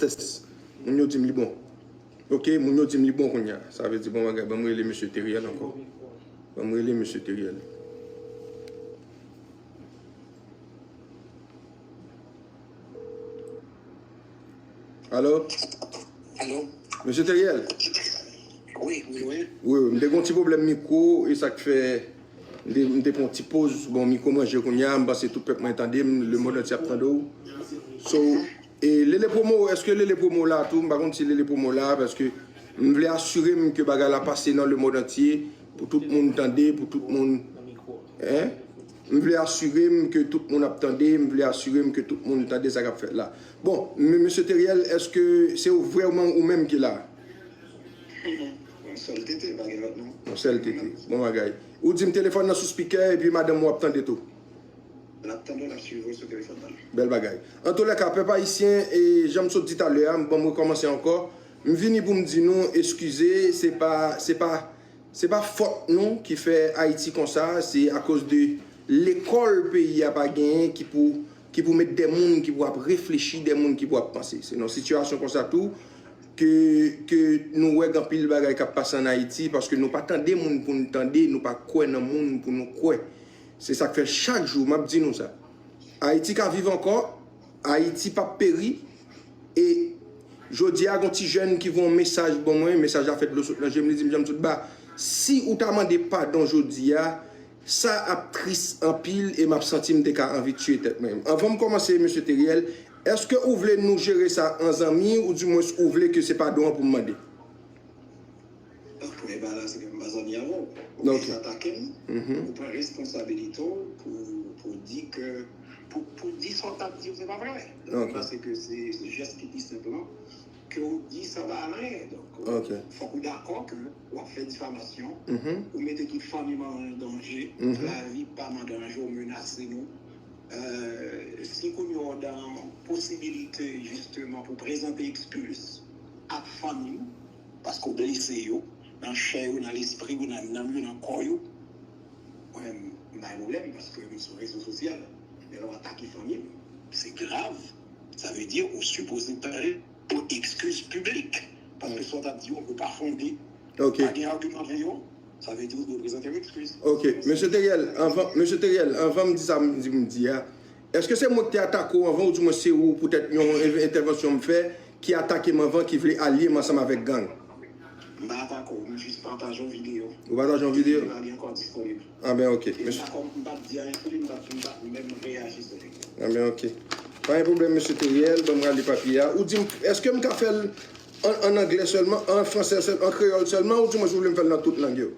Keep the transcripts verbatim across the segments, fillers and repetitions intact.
Sès. Moun yo di m li bon. Ok, moun yo di m li bon kounye a. Sa vle di bon bagay. Ban m rele mesye Teriel ankò. Ban m rele mesye Teriel. Alo? Alo? Mesye Teriel? Wi, wi, wi. Wi, wi, m te gen yon ti pwoblèm mikwo, e sa k fè m te, m te pran yon ti poz. Bon, mikwo manje kounye a, m panse tout pèp mwen tande m, lemonn antye ap tande w. So, e Lele Promo, èske Lele Promo la tou? M pa konn si Lele Promo la, paske m vle asire m ke bagay la pase nan lemonn antye, pou tout moun tande, pou tout moun, hein? M vle asire m ke tout moun ap tande, m vle asire m ke tout moun tande sa k ap fèt la. Bon, m-, mesye Teriel, èske se ou vrèman ou menm ki la? Yon sèl tete, pa gen lòt non. Yon sèl tete. Bon bagay. Ou di m telefòn nan sou spikè epi madanm ou ap tande tou. L ap tande w, l ap swiv ou sou telefòn nan. Bèl bagay. Antoulèka, pèp ayisyen, e jan m sot di talè a, m, bon, m rekòmanse ankò. M vini pou m di nou eskize, se pa, se pa, se pa fòt nou ki fè Ayiti konsa, se akoz de lekòl peyi a pa genyen ki pou, ki pou met de moun ki pou ap reflechi, de moun ki pou ap panse. Se nan sitiyasyon konsa tou ke, ke nou wè gen anpil bagay k ap pase ann Ayiti, paske nou pa tande moun pou n tande, nou pa kwè nan moun pou nou kwè. Se sa k fè chak jou m ap di nou sa. Ayiti ka viv ankò, Ayiti p ap peri, e jodi a, gon ti jèn ki voye yon mesaj ban mwen, mesaj la fè dlo sot nan je m, li di m, Janm tout ba, si ou ta mande padon jodi a, sa ap tris anpil e m ap santi m te ka anvi tiye tèt mwen. Anvan m kòmanse, mesye Teriel, èske ou vle nou jere sa an zanmi, oudimwens ou vle ke se padon an pou m mande? Donk, premye bagay la, se ke m pa zanmi avè w. Ou vin atake m, ou pran responsabilite w pou, pou di ke, pou, pou di sa w t ap di yo, se pa vre. Donk, m panse ke se, se jès ki pi senp lan, ke w di sa pa anyen. Donk, fòk ou dakò ke w ap fè difamasyon, ou mete tout fanmi m an danje, lavi pa m an danje, ou menase nou. Euh, si kounye a w dan posibilite, jisteman, pou prezante eskiz ak fanmi m, paske w blese yo, nan chè yo, nan lespri yo, nan nanm yo, nan kò yo, mwen menm, m pa gen pwoblèm, paske m sou rezo sosyal. Men lè w atake fanmi m, se grav. Sa vle di, ou sipoze pale pou eskiz piblik. Paske sa w t ap di yo, yo pa fonde. Pa gen agiman avè yo. Sa vle di ou dwe prezante yon eskiz. Ok, mesye Teriel, anvan, mesye Teriel, anvan m di sa m di, m di a, èske se mwen ki te atake w anvan, oudimwens se ou, poutèt yon en-, entèvansyon m fè, ki atake m anvan, ki vle alye m ansanm avèk gang? M pa atake w, m jis pataje yon videyo. Ou pataje yon videyo? Videyo a li ankò disponib. Ah ben, ok. E m pa kòm, m p ap di anyen sou li, m p ap, m p ap menm reyaji sou li. Ah ben, ok. Pa gen pwoblèm, mesye Teriel, ban m rale papye a. Ou di m, èske m ka fè l an, an anglè sèlman, an fransè sèl, an kreyòl sèlman, oudimwens ou vle m fè l nan tout lang yo?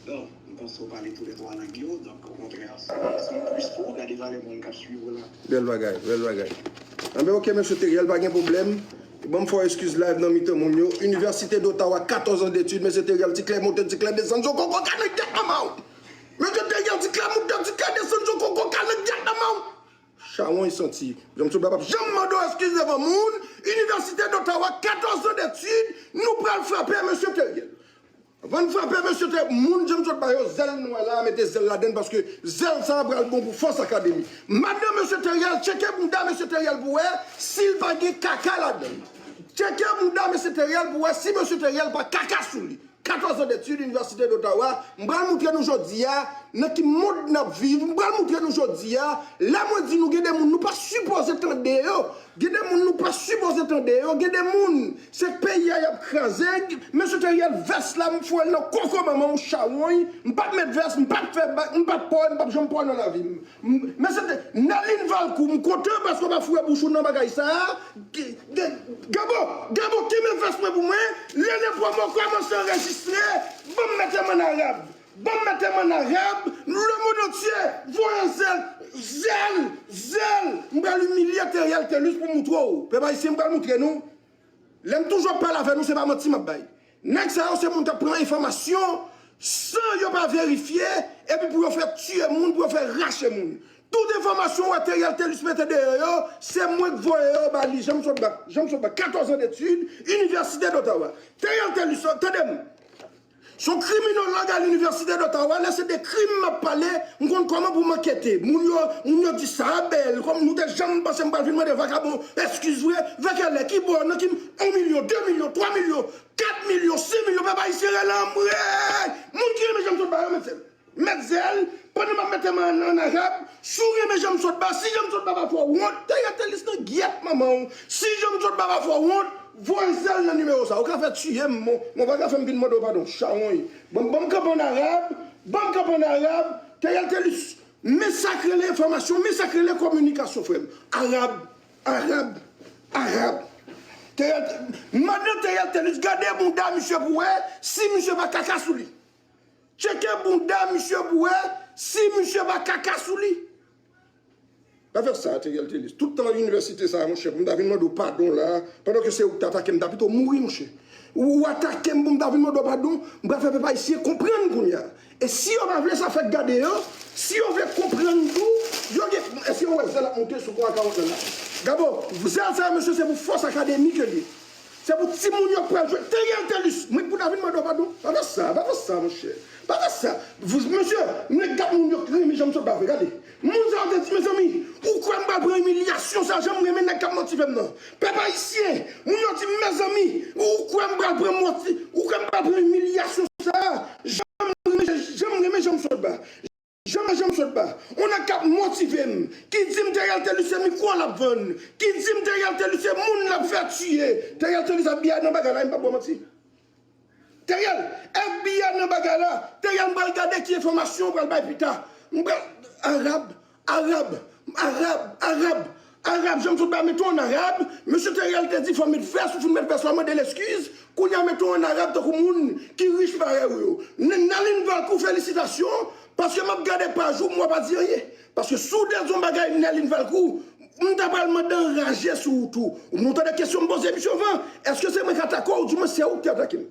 Bon, m panse w pale toulètwa lang yo, donk, okontrè, se, se yon plis pou ou, gade valè moun k ap swiv ou la. Bèl bagay, bèl bagay. Anben, ok, mesye Teriel, pa gen pwoblèm. Ban m fè w eskiz live nan mitan moun yo. Université d'Ottawa, quatorze ans d'études, mesye Teriel, ti klè monte, ti klè desann, zo koko ka nan gyèt manman w. Mesye Teriel, ti klè monte, ti klè desann, zo koko ka nan gyèt manman w. Chawony santi. Janm sot ba p ap janm mande w eskiz devan moun. Université d'Ottawa, quatorze ans d'études, nou pral frape mesye Teriel. Anvan n frape mesye Teriel, moun Janm sot ba yo zèl nou wè la, mete zèl ladann paske zèl sa a pral bon pou Fòs Akademi. Madanm mesye Teriel, tcheke bouda mesye Teriel pou wè si l pa gen kaka ladann. Tcheke bouda mesye Teriel pou wè si mesye Teriel pa kaka sou li. Quatorze ans d'études, Université d'Ottawa. M pral moutre nou jodi a nan ki mond n ap viv. M pral moutre nou jodi a. Lè mwen di nou gen de moun nou pa sipoze tande yo. Gen de moun nou pa sipoze tande yo. Gen de moun, se peyi a y ap kraze. Mesye Teriel, vès la, m foure l nan koko manman w, chawony. M p ap met vès, m p ap fè bak, m p ap pòy, m p ap janm pòy nan lavi m. M, mesye Te-, Nerline Valcourt, m kontan paske w pa foure bouch ou nan bagay sa a. Ge-, ge-, Gabo, Gabo, kenbe vès mwen pou mwen. Lele Promo kòmanse anrejistre. Ban m mete m ann arab. Ban m mete m ann arab. Lemonn antye voye zèl, zèl, zèl. M pral imilye Teriel Telus pou m moutre w. Pèp ayisyen, m pral moutre nou. Lè m toujou ap pale avè nou, se pa manti m ap bay. Nèg sa yo se moun k ap pran enfòmasyon san yo pa verifye, epi pou yo fè tiye moun, pou yo fè rache moun. Tout enfòmasyon w wè Teriel Telus mete deyò yo, se mwen k voye yo ba li. Janm sot ba, Janm sot ba, quatorze ans d'études, Université d'Ottawa. Teriel Telus, tande m. Se yon kriminolog a l'Université d'Ottawa, lè se de krim m ap pale, m konn kòman pou m ankete. Moun yo, moun yo di sa bèl, kòm nou te janm panse m pral vin mande vakabon eskiz vre, vè kèlè, ki bò, nan ki, yon milyon, de milyon, twa milyon, kat milyon, senk milyon, pèp ayisyen rele anmwey! Moun ki renmen jan m sot ba yo, mèt zèl. Mèt zèl, pandan m ap mete men an, an arab, si w renmen jan m sot ba, si jan m sot ba pa fè w wont, Theriel Thelus nan gyèt manman w, si jan m sot ba pa fè w wont, voye zèl nan nimewo sa. Ou ka fè tiye m, men w pa ka fè m vin mande w padon, chawony. Ban m, ban m kanpe an arab, ban m kanpe an arab, Theriel Thelus, men sa k rele enfòmasyon, men sa k rele kominikasyon, frè m. Arab, arab, arab. Theriel, madan Theriel Thelus, gade bounda misye pou wè si misye pa kaka sou li. Tcheke bounda misye pou wè si misye pa kaka sou li. Pa fè sa, Theriel Thelus. Tout tan inivèsite sa a, monchè, pou m ta vin mande w padon la, pandan ke se ou ki t atake m, m ta pito mouri, monchè. Ou, ou atake m pou m ta vin mande w padon, m pral fè pèp ayisyen konprann kounye a. E si yo pa vle sa fèk gade yo, si yo vle konprann tou, yo gen, èske yo wè zèl ap monte sou kò a kawòt lan la? Gabo, zèl sa yo, mesye, se pou fòs akademik yo li ye. Se pou timoun yo k pral jwe. Theriel Thelus, mwen pou ta vin mande w padon. Pa fè sa, pa fè sa, monchè. Pa fè sa. Vou, mesye, nèg gad moun yo renmen jan m sot ba vre, gade. Moun sa yo te di, mezanmi, ou kwè m pral pran imilyasyon sa, jan m renmen nèg k ap motive m nan. Pèp ayisyen, moun yo di, mezanmi, ou kwè m pral pran moti-, ou kwè m pral pran imilyasyon sa, jan m renmen, jan m renmen jan m sot ba. Jan, jan m sot ba. On nèg k ap motive m, ki di m Theriel Thelus se mikwo l ap vann, ki di m Theriel Thelus se moun l ap fè tiye. Theriel Thelus F B I nan bagay la, m p ap ba w manti. Theriel, F B I nan bagay la. Theriel, m pral gade ki enfòmasyon w pral bay pita. M pral, arab, arab, arab, arab, arab, jan m sot ba mete w an arab, mesye Theriel te di fò w met vès, ou fin met vès la, mande l eskiz, kounye a mete w an arab tankou moun ki rich parèy ou yo. N-, Nerline Valcourt, felisitasyon, paske m ap gade paj ou, m wè w pa di anyen. Paske si w te di yon bagay Nerline Valcourt, m ta pral mande anraje sou ou tou. Ou tande kesyon m poze misye anvan, èske se mwen k atake w, oudimwen se ou ki atake m?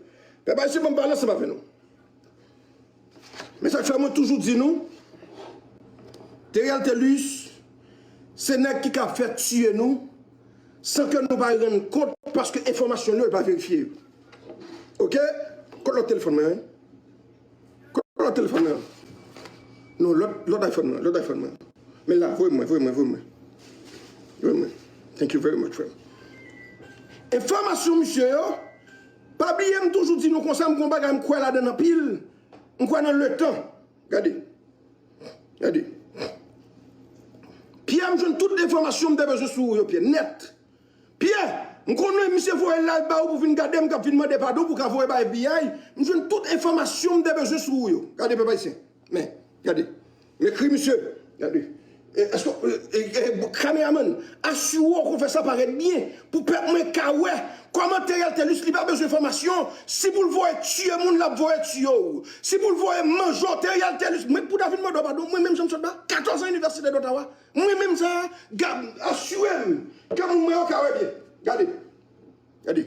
Pèp ayisyen, ban m pale ansanm avè nou. Men sa k fè mwen toujou di nou, Theriel Thelus, se nèg ki ka fè tiye nou, san ke nou pa rann kont, paske enfòmasyon nou yo, yo pa verifye yo. Oke? Kot lòt telefòn mwen an? Kot lòt telefòn mwen an? Non, lòt, lòt iPhone mwen, lòt iPhone mwen. Men la, voye mwen, voye mwen, voye mwen. Voye mwen. Thank you very much, frè m. Enfòmasyon misye yo, pa bliye m toujou di nou konsa, m gon bagay m kwè ladan l anpil. M kwè nan letan. Gade. Gade. Pyè, m jwenn tout enfòmasyon m te bezwen sou ou yo, Pyè, nèt. Pyè, m konnen misye voye live ba ou pou vin gade m, k ap vin mande padon pou ka voye bay F B I. M jwenn tout enfòmasyon m te bezwen sou ou yo. Gade, pèp ayisyen. Men, gade. M ekri misye. Gade. E, èske, e, e, e, kameramann, asire w ke w fè sa parèt byen pou pèp mwen ka wè kòman Theriel Thelus li pa bezwen enfòmasyon. Si pou l voye tiye moun, l ap voye tiye w. Si pou l voye manje w, Theriel Thelus, mwen pou ta vin mande w padon, mwen menm jan m sot ba katòz an Inivèsite d'Ottawa. Mwen menm sa, gad, asire m ke moun mwen yo ka wè byen. Gade. Gade.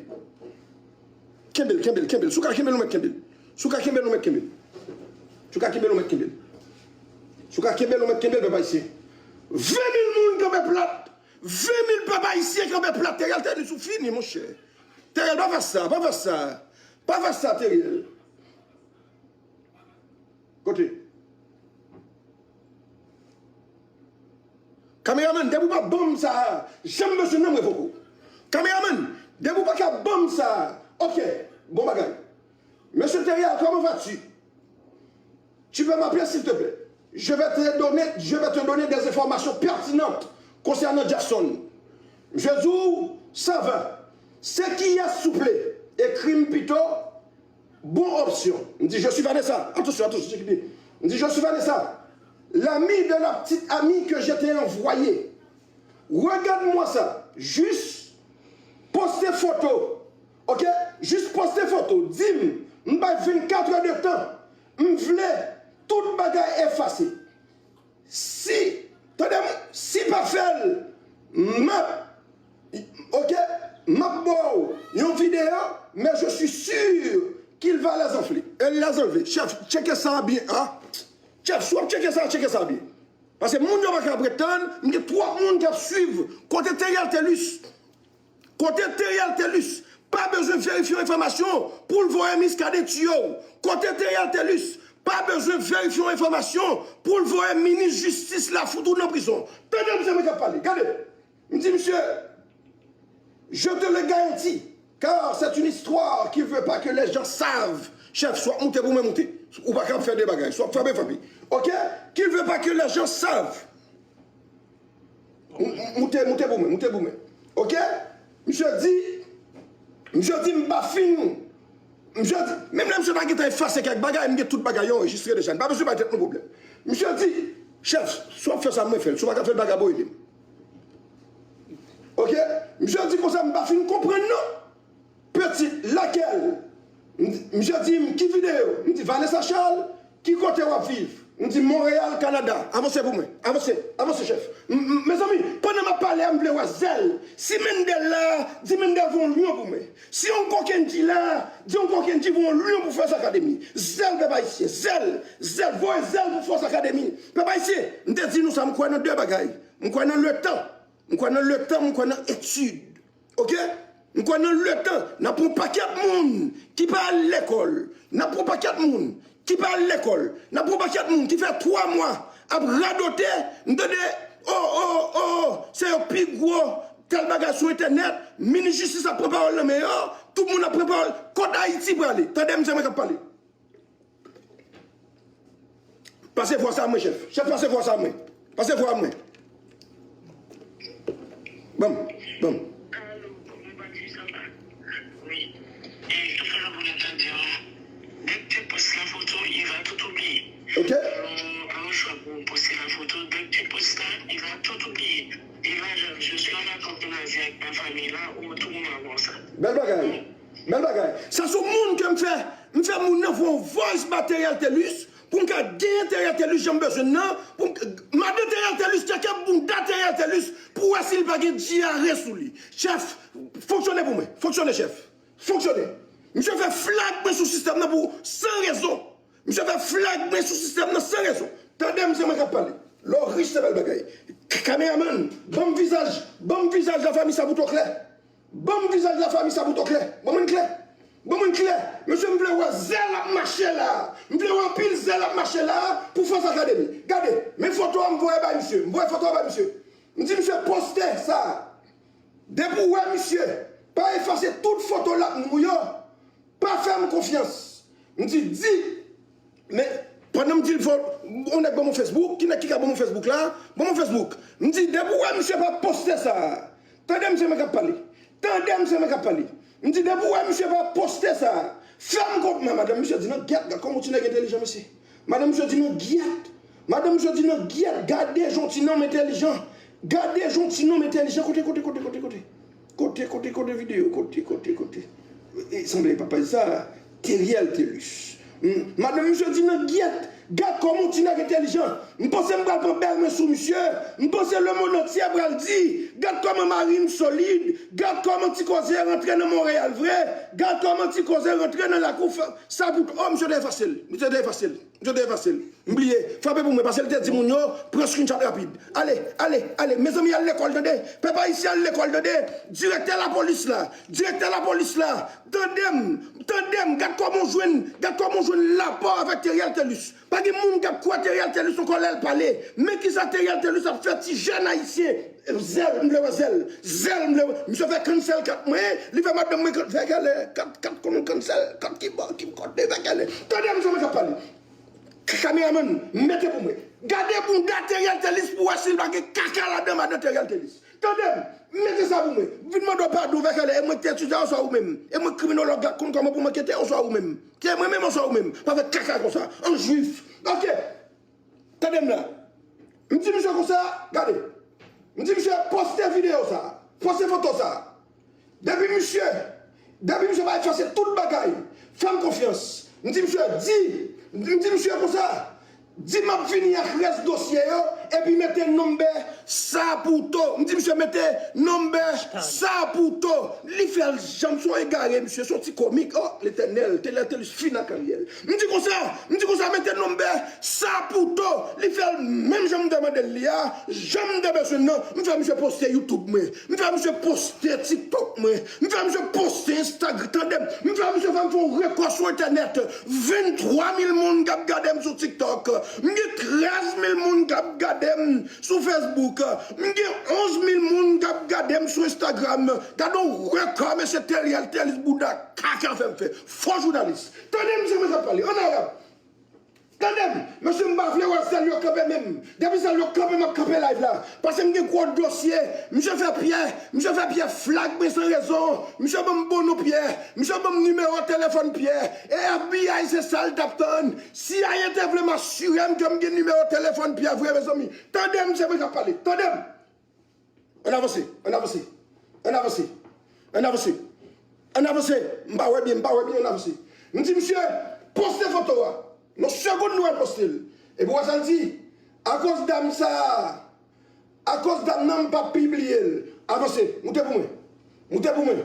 Kenbe l, kenbe l, kenbe l. Si w ka kenbe l, ou mèt kenbe l. Si w ka kenbe l, ou mèt kenbe l. Si w ka kenbe l, ou mèt kenbe l. Si w ka kenbe l, ou mèt kenbe l, pèp ayisyen. Ven mil moun kanpe plat. Ven mil pèp ayisyen kanpe plat. Theriel Thelus, ou fini, monchè. Theriel, pa fè sa, pa fè sa. Pa fè sa, Theriel. Kote? Kameramann, depi w pa ban m sa a, jan m bezwen nan m revoke w. Kameramann, depi w pa ka ban m sa a, oke, bon bagay. Mesye Theriel, comment vas-tu? Tu peux m'appeler, s'il te plaît? Je vais te donner, je vais te donner des informations pertinentes concernant Jackson. Je dis, ça va. C'est qui est, s'il te plaît? Écris-moi plutôt. Bon option. M di, je suis Vanessa. Attention, attention, check bien. M di, je suis Vanessa, l'ami de la petite amie que je t'ai envoyée. Regarde-moi ça. Juste poste foto. Ok? Juste poste foto. Di m, m bay vennkat è de tan. M vle tout bagay efase. Si, tande m, si pa fè l, m ap, ok, m ap ba w yon videyo, mais je suis sûr qu'il va les enfler, euh, les enlever. Chèf, tcheke sa byen, a. Chèf, si w ap tcheke sa, tcheke sa byen. Paske moun yo pa ka pretann, m gen twòp moun k ap swiv. Kote Theriel Thelus? Kote Theriel Thelus? pa bezwen verifye yon enfòmasyon pou l voye Muscadin tiye w. Kote Theriel Thelus pa bezwen verifye yon enfòmasyon pou l voye minis jistis la fout ou nan prizon. Tande m se mwen k ap pale. Gade. M di misye, je te le garantis, car c'est une histoire qu'il veut pas que les gens savent. Chèf, swa moute pou mwen moute. Ou pa ka fè de bagay. Swa frape, frape. Ok? Qu'il veut pas que les gens savent. M- m- Moute, moute pou mwen, moute pou mwen. Ok? Misye di, misye di m pa fin. Misye di, menm lè misye ta gentan efase kèk bagay, m gen tout bagay yo anrejistre deja. M pa bezwen bay tèt nou pwoblèm. Misye di, chèf, si w ap fè sa, mwen fè l. Si w pa ka fè l, pa ka boyde m. Ok? Misye di konsa, m pa fin konprann non. Petit, laquelle? M di- Misye di m, ki videyo? M di, Vanessa Charles, ki kote w ap viv? M di, Montréal, Canada. Avanse pou mwen. Avanse. Avanse, chèf. M- m- Mezanmi, pandan m ap pale a, m vle wè Zèl. Si Mendel la, di Mendel voye yon lyon pou mwen. Si Oncle Kendy la, di Oncle Kendy voye yon lyon pou Force Academy. Zèl, pèp ayisyen. Zèl. Zèl. Voye Zèl pou Force Academy. Pèp ayisyen, m te di nou sa, m kwè nan de bagay. M kwè nan letan. M kwè nan letan, m kwè nan etid. Ok? M kwè nan letan, n ap pran pakèt moun ki pa al lekòl. N ap pran pakèt moun ki pa al lekòl. N ap pran pakèt moun ki fè twa mwa ap radote, m tande, o, o, o, se yo pi gwo tèl bagay sou entènèt, minis jistis ap pran pawòl nan men yo, tout moun ap pran pawòl. Kot Ayiti prale? Tande m, se mwen k ap pale. Pase vwa sa mwen, chèf. Chèf, pase vwa sa mwen. Pase vwa mwen. Bon, bon. Alo, kòman w ap di sa va? Wi. E, tout sa la pou nou tande an. Dèk te pòs la foto, il va tout oublier. Ok. Alò, alò, chwa pou w poste la foto, dèk te pòs la, il va tout oublier. Il va, je, je suis en vacances en Asie avec ma famille là, ou tout moun va voir ça. Bèl bagay. Bèl bagay. Sa se yon moun ke m fè, m fè moun nan voye yon voice ba Theriel Thelus, pou m ka genyen Theriel Thelus jan m bezwen nan, pou m, madan Theriel Thelus, tcheke bounda Theriel Thelus, pou wè si l pa gen dyare sou li. Chèf, fonksyone pou mwen. Fonksyone, chèf. Fonksyone. Misye fè flag mwen sou sistèm nan pou san rezon. Misye fè flag mwen sou sistèm nan san rezon. Tande m, se mwen k ap pale. Lè w rich, se bèl bagay. K- Kameramann, ban m vizaj, ban m vizaj lafanmi Saboutoclair. Ban m vizaj lafanmi Saboutoclair. Ban mwen klè. Ban mwen klè. Mesye, m vle wè Zèl ap mache la. M vle wè anpil Zèl ap mache la pou Force Academy. Gade, men foto a m voye bay misye. M voye foto a bay misye. M di misye poste sa. Depi w wè misye, pa efase tout foto l ap nou yo. Pa fè m konfyans. M di, di. Men, pandan m di l fò, yon nèg ban m yon Facebook, ki nèg ki ka ban m yon Facebook la? Ban m yon Facebook. M di, depi w wè misye pa poste sa. Tande m, se mwen k ap pale. Tande m, se mwen k ap pale. M di, depi w wè misye pa poste sa, fè m konn, men madanm misye di nan gyèt, gad kòman yon ti nèg entèlijan, mesye. Madanm misye di nan gyèt. Madanm misye di nan gyèt, gade jan yon ti nonm entèlijan. Gade jan yon ti nonm entèlijan. Kote, kote, kote, kote, kote? Kote, kote, kote videyo? Kote, kote, kote? E, sanble papa sa, Theriel Thelus. Hmm, madanm misye di nan gyèt, gad kòman yon ti nèg entèlijan. M panse m pral pran bèl mwen sou misye. M panse lemonn antye pral di, gad kòman mari m solid. Gad kòman ti koze rantre nan Monreyal vre. Gad kòman ti koze rantre nan lakou Sa pou, oh, misye te efase l. Misye te efase l. Misye te efase l. M bliye. Frape pou mwen, paske l te di moun yo, pran screenshot rapid. Ale, ale, ale. Mezanmi, al lekòl, tande. Pèp ayisyen, al lekòl, tande. Direktè lapolis la. Direktè lapolis la. Tande m. Tande m. Gad kòman w jwenn, gad kòman w jwenn lapò avèk Theriel Thelus. Pa gen moun k ap kwè Theriel Thelus ankò lè l pale. Men kisa Theriel Thelus ap fè ti jèn ayisyen. Zèl, m vle wè Zèl. Zèl, m vle wè. Misye fè cancel kat mwen. Li fè madanm mwen vèkèlè. Kat, kat konn cancel. Kat ki bò, ki kote vèkèlè. Tande m, sa mwen k ap pale. K- Kameramann, mete pou mwen. Gade bounda Theriel Thelus pou wè si l pa gen kaka ladan madan Theriel Thelus. Tande m, mete sa pou mwen. Vin mande w padon vèkèlè. E mwen ki te etidyan oswa ou menm? E mwen kriminològ la k konn kòman pou m ankete oswa ou menm? Se mwen menm oswa ou menm? Pa fè kaka konsa. An jwif. Ok. Tande m la. M di misye konsa, gade. M di misye poste videyo sa. Poste foto sa. Depi misye, depi misye pa efase tout bagay, fè m konfyans. M di misye, di, m di misye konsa, di m ap vini ak rès dosye yo, epi mete nonbè Saputo. M di misye mete nonbè Saputo. Li fè l janm son egare, misye, son ti komik. Oh, Letènèl, Theriel Thelus fin ak Ariel. M di konsa, m di konsa, mete nonbè Saputo. Li fè l menm jan m te mande l li a, jan m te bezwen nan. M fè misye poste YouTube mwen. M fè misye poste TikTok mwen. M fè misye poste Instagram. Tande m. M fè misye fè m fè yon rekò sou entènèt. Venntwa mil moun k ap gade m sou TikTok. M gen trèz mil moun k ap gade m sou Facebook. M gen onz mil moun k ap gade m sou Instagram. Gade yon rekò mesye Theriel Thelus bouda kaka fè m fè. Fo jounalis. Tande m, se mwen k ap pale. Ann arab. Tande m, mesye, m pa vle wè zèl yo kanpe menm. Depi zèl yo kanpe, m ap kanpe live la. Paske m gen gwo dosye. Misye fè Pyè, misye fè Pyè flag mwen san rezon. Misye ban m bon non Pyè. Misye ban m nimewo telefòn Pyè. E FBI se sa l t ap tann. CIA te vle m asire m ke m gen nimewo telefòn Pyè vre, mezanmi. Tande m, se mwen k ap pale. Tande m. Ann avanse, ann avanse, ann avanse, ann avanse, ann avanse. M pa wè byen, m pa wè byen, ann avanse. M di misye, poste foto a. Nan segonn nou al poste l. Epi w wè sa l di, akoz dam sa a, akoz dam nan m p ap pibliye l. Avanse, moute pou mwen. Moute pou mwen.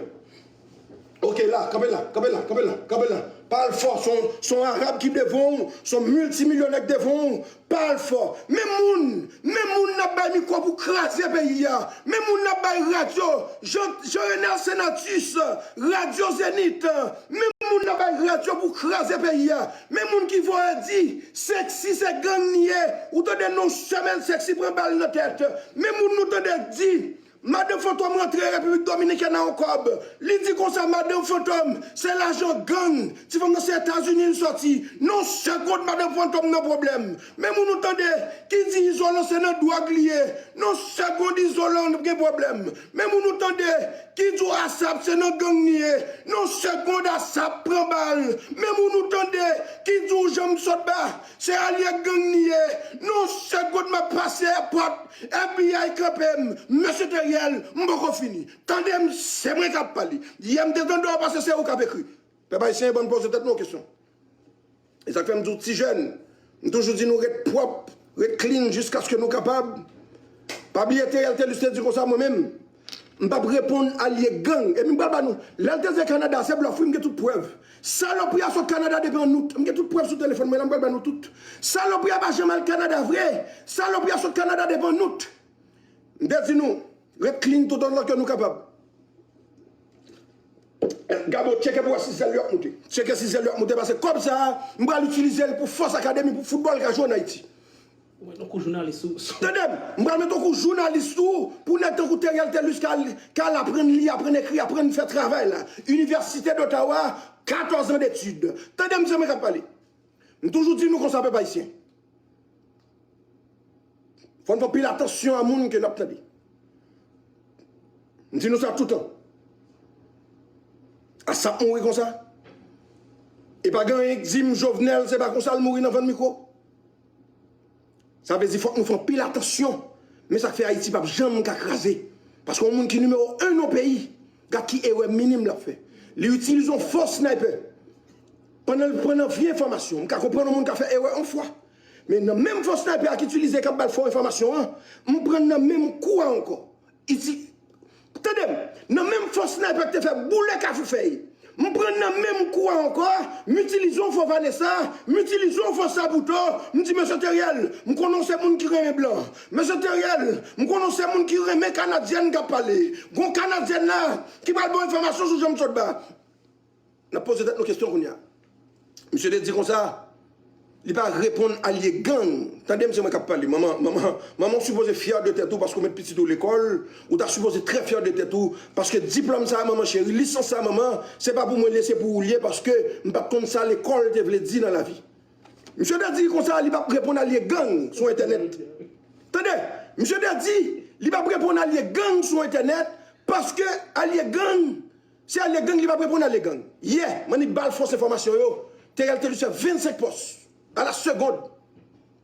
Ok, la, kanpe la, kanpe la, kanpe la, kanpe la. Pa al fò, se yon, se yon Arab ki devan w, se yon miltimilyonè k devan w. Pa al fò. Men moun, men moun n ap bay mikwo pou kraze peyi a. Men moun n ap bay radyo, Jean, Jean Renald Senatus, radyo Zenith. Men moun n ap bay radyo pou kraze peyi a. Men moun ki voye di, Sexy se gang li ye. Ou tande non semèn Sexy pran bal nan tèt. Men moun nou tande di, Madan Fantom rantre Repiblik Dominikèn a yon kòb. Li di konsa, Madan Fantom, se lajan gang. Ti fanm nan se Etazini li sòti. Nan yon segonn, Madan Fantom nan pwoblèm. Men moun nou tande ki di Izolan se nan dwòg li ye. Nan yon segonn, Izolan gen pwoblèm. Men moun nou tande ki di w Asap se nan gang li ye. Nan yon segonn, Asap pran bal. Men moun nou tande ki di w Janm Sotba se alye gang li ye. Nan yon segonn, m ap pase èpòt. FBI kanpe m, mesye Theriel, m poko fini. Tande m, se mwen k ap pale. Yè m te tande w paske se ou k ap ekri. Pèp ayisyen, ban m poze tèt nou yon kesyon. E sa k fè m di w ti jèn, m toujou di nou ret pwòp, ret clean jiskaske nou kapab. Pa bliye Theriel Thelus te di konsa mwen menm, m p ap reponn alye gang. Epi m pral ba nou, lè l te di Kanada, se blòf wi, m gen tout prèv. Salopri a sot Kanada depi an out. M gen tout prèv sou telefòn mwen la, m pral ba nou tout. Salopri a pa janm al Kanada vre. Salopri a sot Kanada depi an out. M te di nou, ret clean tout otan ke nou kapab. Gabo, tcheke pou wè si zèl yo ap moute. Tcheke si zèl yo ap moute, paske kòb sa a, m pral itilize l pou Fòs Akademi, pou foutbòl ka jwe ann Ayiti. Ou mete yon kou jounalis sou. Tande m, m pral mete yon kou jounalis sou, pou nèg tankou Theriel Thelus ka, ka al aprann li, aprann ekri, aprann fè travay la. Université d'Ottawa, katòz an detid. Tande m, se mwen k ap pale. M toujou di nou konsa, pèp ayisyen. Fò n fè anpil atansyon a moun ke n ap tande. M di nou sa toutan. Asap mouri konsa. E pa gen anyen k di m Jovenel se pa konsa l mouri nan vann mikwo. Sa vle di fòk nou fè anpil atansyon. Men sa k fè Ayiti p ap janm ka kraze. Paske yon moun ki nimewo en nan peyi, gad ki erè minim l ap fè. Li itilize yon fo sniper. Pandan l pran nan vye enfòmasyon, m ka konprann yon moun ka fè erè yon fwa. Men nan menm fo sniper a k itilize k ap ba l fo enfòmasyon an, m pran nan menm kou a ankò. Iti, tande m, nan menm fo sniper k te fè boule Kafou Fèy. M pran nan menm kou a ankò, m itilize yon fo Vanessa, m itilize yon fo Sabuto, m di mesye Theriel, m konnen w se moun ki renmen blan. Mesye Theriel, m konnen w se moun ki renmen Kanadyèn k ap pale. Gon Kanadyèn la ki pral ba w enfòmasyon sou Janm Sotba. N ap poze tèt nou kesyon kounye a. Misye te di konsa, li pa reponn alye gang. Tande m, se mwen k ap pale. Manman, manman, manman, w sipoze fyè de tèt ou paske w met pitit ou lekòl. Ou ta sipoze trè fyè de tèt ou paske diplòm sa a, manman cheri, lisans sa a, manman, se pa pou mwen li ye, se pou ou li ye paske m pa t konn sa lekòl te vle di nan lavi. Misye te di konsa, li p ap reponn alye gang sou entènèt. Tande, misye te di, li p ap reponn alye gang sou entènèt paske alye gang Se alye gang, li p ap reponn alye gang. Yè, m annik ba l fo enfòmasyon yo. Theriel Thelus fè vennsenk pòs. A la segond.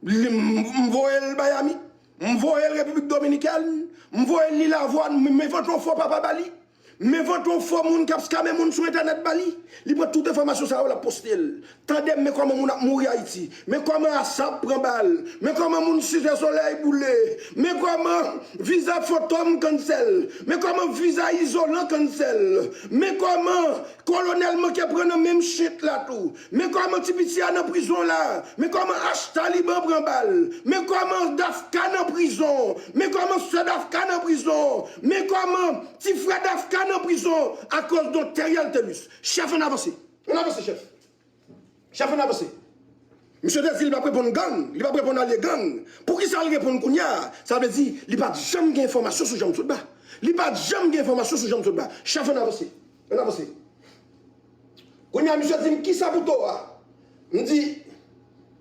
Li, m, m voye l Miami. M voye l Repiblik Dominikèn. M voye l Lil Avwàn. M, m envante yon fo papa ba li. M envante yon fo moun k ap skame moun sou entènèt ba li. Li pran tout enfòmasyon sa yo, l ap poste l. Tande m, men kòman moun ap mouri Ayiti. Men kòman Asap pran bal. Men kòman moun Site Solèy boule. Men kòman viza Fantom cancel. Men kòman viza Izolan cancel. Men kòman Kolonèl manke pran nan menm shit la tou. Men kòman ti piti a nan prizon la. Men kòman H Taliban pran bal. Men kòman Dafka nan prizon. Men kòman sè Dafka nan prizon. Men kòman ti frè Dafka nan prizon akoz de Theriel Thelus. Chèf, ann avanse. Ann avanse, chèf. Chèf, ann avanse. Misye te di li p ap reponn gang, li p ap reponn alye gang. Poukisa l reponn kounye a? Sa vle di, li pa t janm gen enfòmasyon sou Jean Msotba. Li pa t janm gen enfòmasyon sou Jean Msotba. Chèf, ann avanse. Ann avanse. Kounye a, misye di m, kisa pou to a? M di,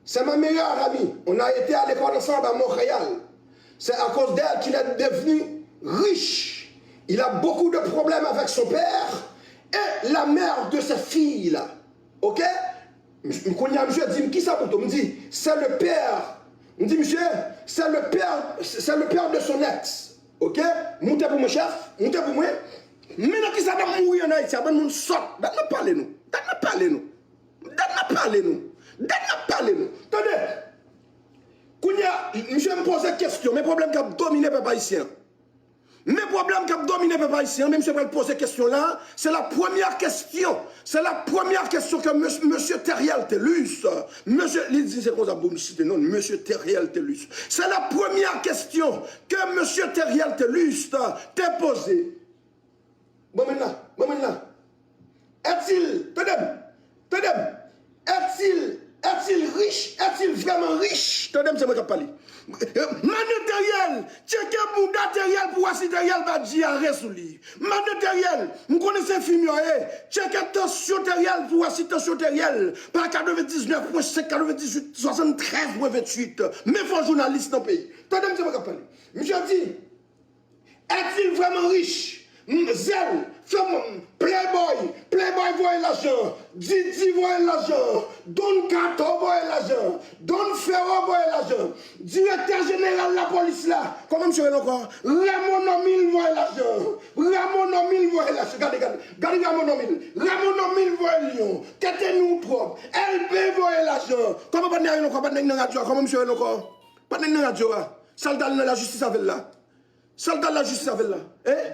c'est ma meilleure amie. On a été à l'école ensemble à Montréal. C'est à cause d'elle qu'il est devenu riche. Il a beaucoup de problèmes avec son père et la mère de ses filles là. Ok? M- Kounye a, misye di m, kisa pou to? M di, c'est le père. M di, misye, c'est le père, c'est le père de son ex. Ok? Moute pou mwen, chèf. Moute pou mwen. Men nan kisa n ap mouri ann Ayiti a, bann moun sòt. Dat n ap pale nou. Dat n ap pale nou. Dat n ap pale nou. Dat n ap pale nou. Tande. Kounye a, misye m poze kesyon. Men pwoblèm k ap domine pèp ayisyen an. Men pwoblèm k ap domine pèp ayisyen an, men misye pral poze kesyon la, c'est la première question, c'est la première question que mes- Monsieur Theriel Thelus, Monsieur, li di se konsa pou m site non, Monsieur Theriel Thelus. C'est la première question que Monsieur Theriel Thelus te poze. Bon, men la, bon, men la. Est-il, tande m, tande m, est-il, est-il riche, est-il vraiment riche? Tande m, se mwen k ap pale. Madan Theriel, tcheke bouda Theriel pou wè si Theriel pa diare sou li. Madan Theriel, m konnen se fim yo ye. Tcheke tansyon Theriel pou wè si tansyon Theriel pa katrevenndiznèf pwen senk, katrevenndizuit, swasanntrèz pwen venntuit. Men fò jounalis nan peyi. Tande m, se mwen k ap pale. Misye di, Est-il vraiment riche? M- Zèl, fè mwen, Playboy, Playboy voye lajan, Didi voye lajan, Don Kato voye lajan, Don Fero voye lajan, direktè jeneral lapolis la, kòman misye rele ankò? Raymond Normil voye lajan, Raymond Normil voye lajan, gade, gade, gade Raymond Normil, Raymond Normil voye Lyon, Tete nou twòp, L P voye lajan, kòman patnè a rele ankò? Patnè nan radyo a, kòman misye rele ankò? Patnè nan radyo a, sa l t al nan lajistis avè l la? Sa l t al lajistis avè l la? Hein?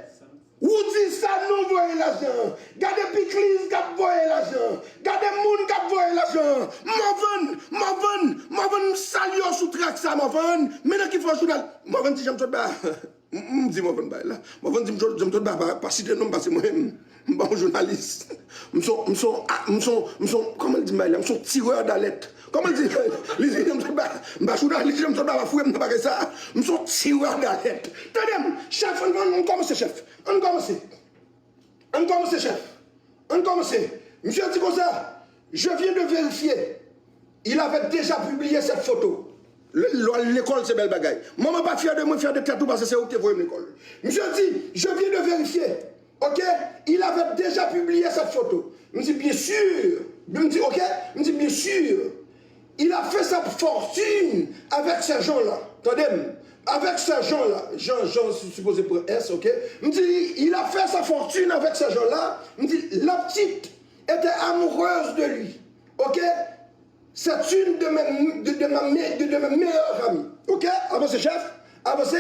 Roody Sanon voye lajan. Gade Pikliz k ap voye lajan. Gade moun k ap voye lajan. Morvan, Morvan, Morvan, m salye w sou trak sa, Morvan. Men nan ki fò jounal. Morvan di Jean Claude Barre. M m di Morvan bay la. Morvan di Jean Claude Barre pa, pa site non m pase mwen menm. M pa yon jounalis. M son, m son, a- m son, m son, kòman l di m bay la? M son tirè d'alèt. Kòman l di? Li di, m pa, m pa jounalis, m pa foure m nan bagay sa. M son tirè d'alèt. Tande m, chèf, ann, ann, ann kòmanse, chèf. Ann kòmanse. Ann kòmanse, chèf. Ann kòmanse. Misye di konsa, je viens de vérifier. Il avait déjà publié cette photo. Lè w al lekòl, se bèl bagay. Manman pa fyè de mwen, fyè de tèt ou, paske se ou ki te voye m lekòl. Misye di, je viens de vérifier. Ok? Il avait déjà publié cette photo. M di, bien sûr. M di, ok? M di, bien sûr. Il a fait sa fortune avec ces gens-là. Tande m. Avec ces gens-là. Jean, Jean, si- sipoze pran S, ok? M di, il a fait sa fortune avec ces gens-là. M di, la petite était amoureuse de lui. Ok? C'est une de mes, de, de ma me- de, de mes meilleures amies. Ok? Avanse, chèf. Avanse.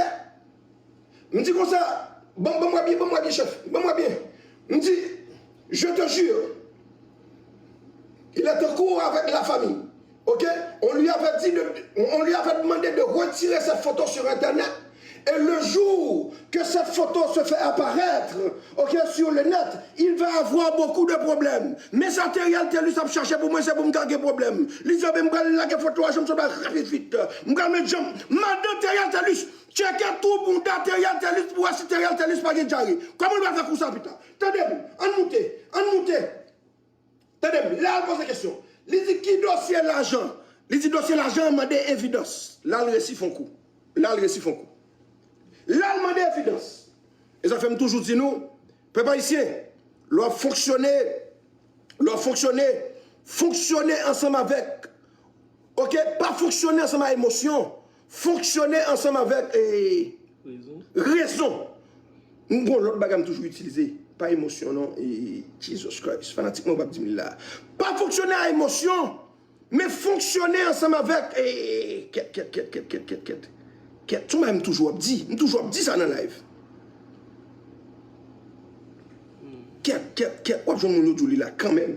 M di konsa, ban ban m wè byen, ban m wè byen, chèf. Ban m wè byen. M di, je te jure, il est en cours avec la famille. Ok? On lui avait dit de, on lui avait demandé de retirer cette photo sur Internet. Et le jour que cette photo se fait apparaître, ok, sur le net, il va avoir beaucoup de problèmes. Men sa Theriel Thelus ap chache pou mwen, se pou m ka gen pwoblèm. Li di, "Ebyen, m pral lage foto a Jean Claude Barre rapid vit. M pral met Jean, madan Theriel Thelus, tcheke tou bounda Theriel Thelus pou wè si Theriel Thelus pa gen dyare." Kòman l pral fè kou sa pita? Tande m, ann moute, ann moute. Tande m, lè al poze kesyon. Li di, "Ki dosye lajan?" Li di, "Dosye lajan an mande evidans." Lè al resi fon kou. Lè al resi fon kou. Lè al mande evidans. E sa fè m toujou di nou, pèp ayisyen, lè w ap fonksyone, lè w ap fonksyone, fonksyone ansanm avèk, ok, pa fonksyone ansanm ak emosyon, fonksyone ansanm avèk, eh, rezon. M gon lòt bagay m toujou itilize. Pa emosyon non. E, Jesus Christ. Fanatik mwen p ap di m li la. Pa fonksyone a emosyon, men fonksyone ansanm avèk, e, kèt, kèt, kèt, kèt, kèt, kèt, kèt. Kèt, se yon bagay m toujou ap di. M toujou ap di sa nan live. Kèt, kèt, kèt, w ap jwenn moun yo di w li la kanmenm.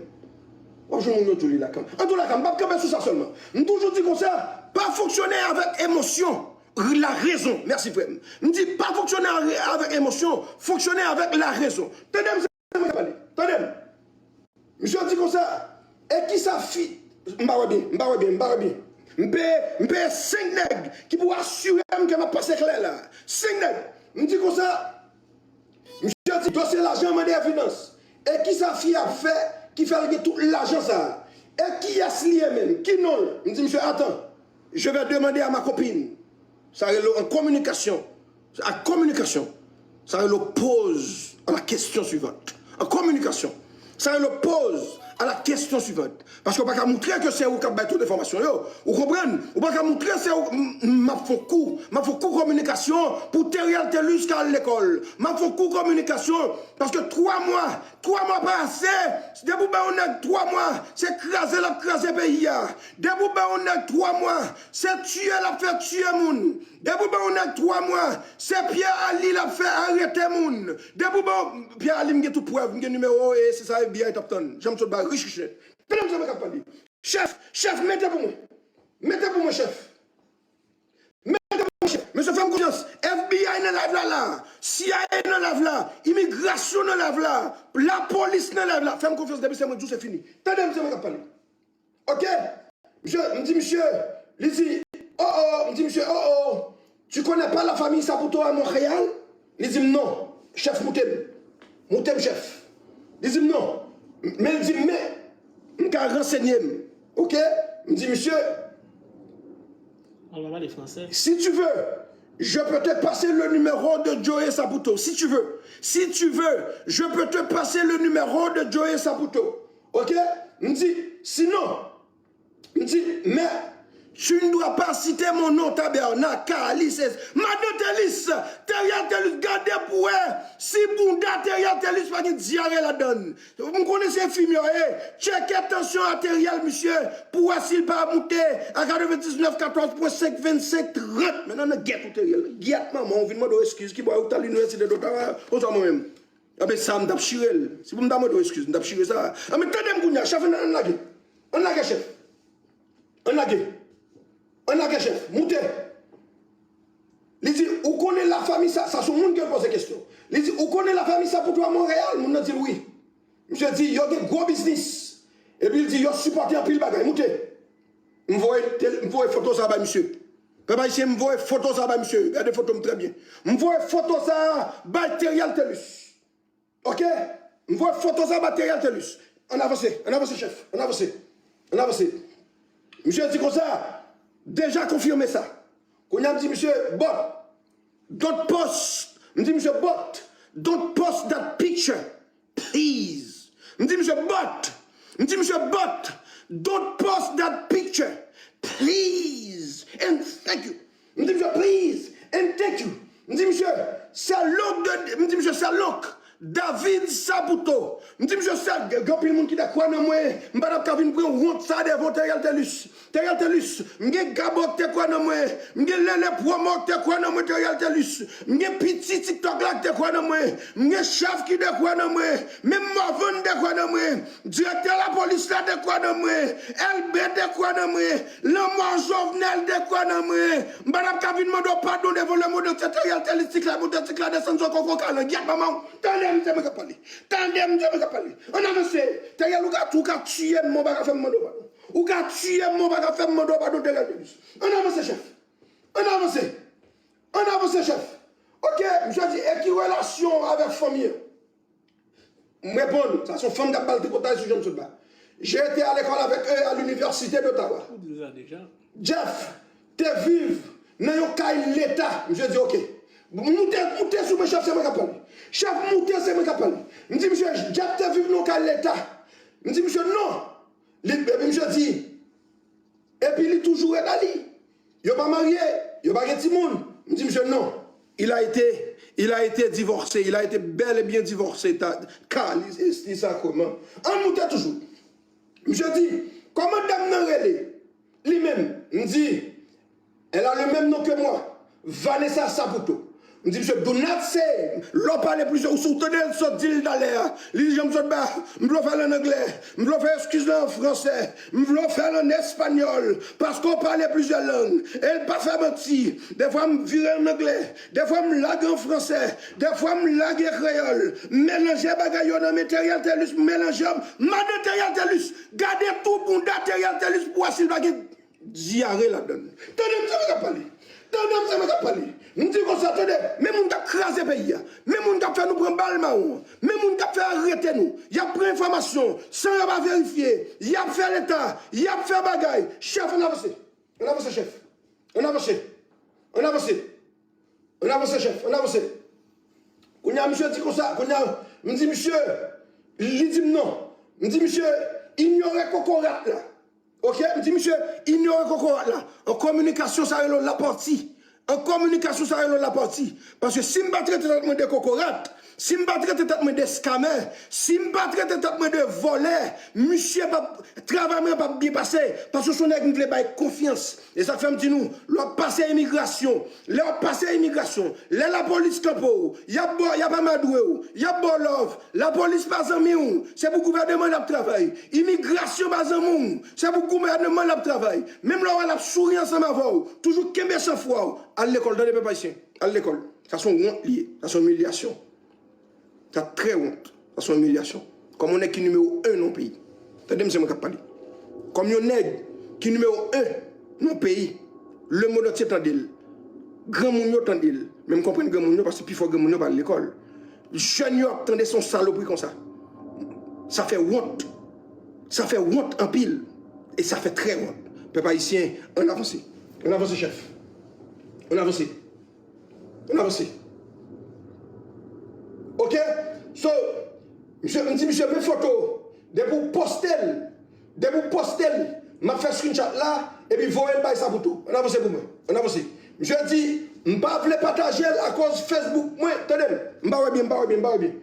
W ap jwenn moun yo di w li la kanmenm. Antouka, m p ap kanpe sou sa sèlman. M toujou di konsa, pa fonksyone avèk emosyon. La raison. Mèsi, frè m. M di, pa fonksyone avè-, avèk emosyon, fonksyone avèk la raison. Tande m, se mwen k ap pale. Tande m. Misye di konsa, e kisa fi, m pa wè byen, m pa wè byen, m pa wè byen. M peye, m peye senk nèg ki pou asire m ke m ap pase klè la. Senk nèg. M di konsa, misye di dosye lajan mande evidans. E kisa fi a fè ki fè l gen tout lajan sa a? E kiyès li ye menm? Ki non l? M di misye, attends, je vais demander à ma copine. Sa rele an kominikasyon. Ak kominikasyon. Sa rele pose à la question suivante. An kominikasyon. Sa rele pose à la question suivante. Paske w pa ka moutre ke se ou k ap bay tout enfòmasyon yo. Ou konprann? Ou pa ka moutre se ou, m, m ap fè kou. M ap fè kou kominikasyon pou Theriel Thelus ka al lekòl. M ap fè kou kominikasyon. Paske twa mwa, twa mwa pa ase. Depi w bay yon nèg twa mwa, se kraze l ap kraze peyi a. Depi w bay yon nèg twa mwa, se tiye l ap fè tiye moun. Depi w bay yon nèg twa mwa, se Pierre Ali l ap fè arete moun. Depi w bay yon, Pierre Ali, m gen tout prèv, m gen nimewo, e se sa F B I t ap tann. Jan m sot ba rich rich nèt. Tande m sa mwen k ap pale. Chèf, chèf, mete pou mwen. Mete pou mwen, chèf. Mete pou mwen, chèf. Mesye, fè m konfyans. F B I nan live la, la. C I A nan live la. Imigrasyon nan live la. Lapolis nan live la. Fè m konfyans, depi se mwen k di w, se fini. Tande m, se mwen k ap pale. Ok? Misye, m di misye, li di, oh oh, m di misye, oh oh, tu connais pas la famille Saputo à Montréal? Li di m non, chèf, moute m. Moute m, chèf. Li di m non. Men li di m, men, m ka ransenye m. Ok? M di misye, Al pa pale fransè. Si tu veux, je peux te passer le numéro de Joey Saputo. Si tu veux. Si tu veux, je peux te passer le numéro de Joey Saputo. Ok? M di, sinon, m di, mais tu ne dois pas citer mon nom, Taberna, Kalis, Madan Thelus, Theriel Thelus, gade pou wè si bounda Theriel Thelus pa gen dyare ladann. M konnen se fim yo ye. Tcheke tansyon a Theriel, misye, pou wè si l pa moute a katrevendiznèf, katòz pwen senk, vennsenk, trant. Men nan gyèt ou Theriel. Gyèt manman w vin mande w eskiz ki bò ou t al inivèsite Ottawa konsa mwen menm. Anben sa m t ap chire l. Si pou m ta mande w eskiz, m t ap chire sa. Anben tande m kounye a, chèf, ann lage. Ann lage, chèf. Ann lage. Ann lage, chèf. Moute. Li di, ou konnen lafanmi sa, sa se yon moun ke l poze kesyon. Li di, ou konnen lafanmi Saputo a Monreyal? Moun nan di l wi. Misye di, yo gen gwo biznis. Epi l di, yo sipòte anpil bagay. Moute. M voye, m voye foto sa bay misye. Pèp ayisyen, m voye foto sa bay misye. Gade foto m trè byen. M voye foto sa bay Theriel Thelus. Ok? M voye foto sa bay Theriel Thelus. Ann avanse, ann avanse, chèf. Ann avanse. Ann avanse. Misye di konsa, deja konfime sa. Kounye a m di misye, but, don't post. M di misye, but, don't post that picture. Please. M di misye, but. M di misye, but, don't post that picture. Please. And thank you. M di misye, please. And thank you. M di misye, se look de, m di misye, se look. David Saputo. M di misye, se, gen anpil moun ki te kwè nan mwen. M pa t ap ka vin pran wont sa devan Theriel Thelus. Theriel Thelus, m gen Gabo ki te kwè nan mwen. M gen Lele Promo ki te kwè nan mwen, Theriel Thelus. M gen Piti TikTok la ki te kwè nan mwen. M gen chèf ki te kwè nan mwen. Menm Morvan te kwè nan mwen. Direktè lapolis la te kwè nan mwen. Elbe te kwè nan mwen. Lanmò Jovenel te kwè nan mwen. M pa t ap ka vin mande w padon devan lemonn antye, Theriel Thelus, ti klè moute, ti klè desann, zo koko kalan, gyèt manman w. Tande m, se mwen k ap pale. Tande m, se mwen k ap pale. Ann avanse. Theriel, ou ka, ou ka tiye m, men w pa ka fè m mande w padon. Ou ka tiye m, men w pa ka fè m mande w padon, Theriel Thelus. Ann avanse, chèf. Ann avanse. Ann avanse, chèf. Ok, misye di, e ki relasyon w avèk fanmi an? M reponn, sa se yon fanm k ap ba l tripotay sou jan m sot ba. J'ai été à l'école avec eux à l'université d'Ottawa. Ou di l sa deja. Jeff te viv nan yon kay leta. Misye di, ok. Moute, moute sou mwen, chèf, se mwen k ap pale. Chèf, moute, se mwen k ap pale. M di misye, Jeff te viv nan yon kay leta. M di misye, non. Li, epi misye di, epi li toujou ret a li. Yo pa marye, yo pa gen timoun. M di misye, non. Il a été, il a été divorcé, il a été bel et bien divorcé, ta, ka, li, li sa kòman. Ann moute toujou. Misye di, kòman dam nan rele? Li menm, m di, elle a le même nom que moi, Vanessa Saputo. M di, misye, do not say, lè w pale plizyè, ou si w tande l sot di l talè a, li di, jan m sot ba, m vle w fè l ann anglè, m vle w fè eskiz la an fransè, m vle w fè l ann espanyòl, paske w pale plizyè lang, e l pa fè manti. Dèfwa m vire ann anglè, dèfwa m lage an fransè, dèfwa m lage kreyòl, m melanje bagay yo nan men Theriel Thelus, m melanje, m mande Theriel Thelus, gade tou bounda Theriel Thelus pou w wè si l pa gen dyare ladan l. Tande m, se mwen k ap pale. Tande m, se mwen k ap pale. M di konsa, tande, men moun k ap kraze peyi a, men moun k ap fè nou pran bal mawon, men moun k ap fè arete nou, y ap pran enfòmasyon san yo pa verifye, y ap fè leta, y ap fè bagay. Chèf, ann avanse. Ann avanse, chèf. Ann avanse. Ann avanse. Ann avanse, chèf. Ann avanse. Kounye a, misye di konsa. Kounye a, m di misye, li di m non. M di misye, inyore kokorat la. Oke? M di misye, inyore kokorat la. An kominikasyon, sa rele yon lapati. An kominikasyon, sa rele yon lapati. Paske si m pa trete tèt mwen de kokorat, si m pa trete tèt mwen de skamè, si m pa trete tèt mwen de vòlè, misye p ap, travay mwen p ap byen pase. Paske se yon nèg m vle bay konfyans. E sa k fè m di nou, lè w ap pase imigrasyon, lè w ap pase imigrasyon, lè lapolis kanpe w, y ap ba w, y ap amadre w, y ap ba w love, lapolis pa zanmi w, se pou gouvènman l ap travay. Imigrasyon pa zanmi w, se pou gouvènman l ap travay. Menm lè w wè l ap souri ansanm avè w, toujou kenbe sanfwa w. Al lekòl, tande pèp ayisyen, al lekòl. Sa se yon wont li ye, sa se yon imilyasyon. Sa trè wont. Sa se yon imilyasyon. Kòm yon nèg ki nimewo en nan yon peyi. Tande m, se mwen k ap pale. Kòm yon nèg ki nimewo en nan yon peyi, lemonn antye tande l. Granmoun yo tande l. Men m konprann granmoun yo, paske pifò granmoun yo pa al lekòl. Jèn yo ap tande se yon salopri konsa. Sa fè wont. Sa fè wont anpil. E sa fè trè wont. Pèp ayisyen, ann avanse. Ann avanse, chèf. Ann avanse. Ann avanse. Oke? So, misye, m di misye, men foto. Depi w poste l, depi w poste l, m ap fè screenshot la, epi voye l bay Saputo. Ann avanse pou mwen. Ann avanse. Misye di, m pa vle pataje l akoz Facebook mwen. Tande m. M pa wè byen, m pa wè byen, m pa wè byen.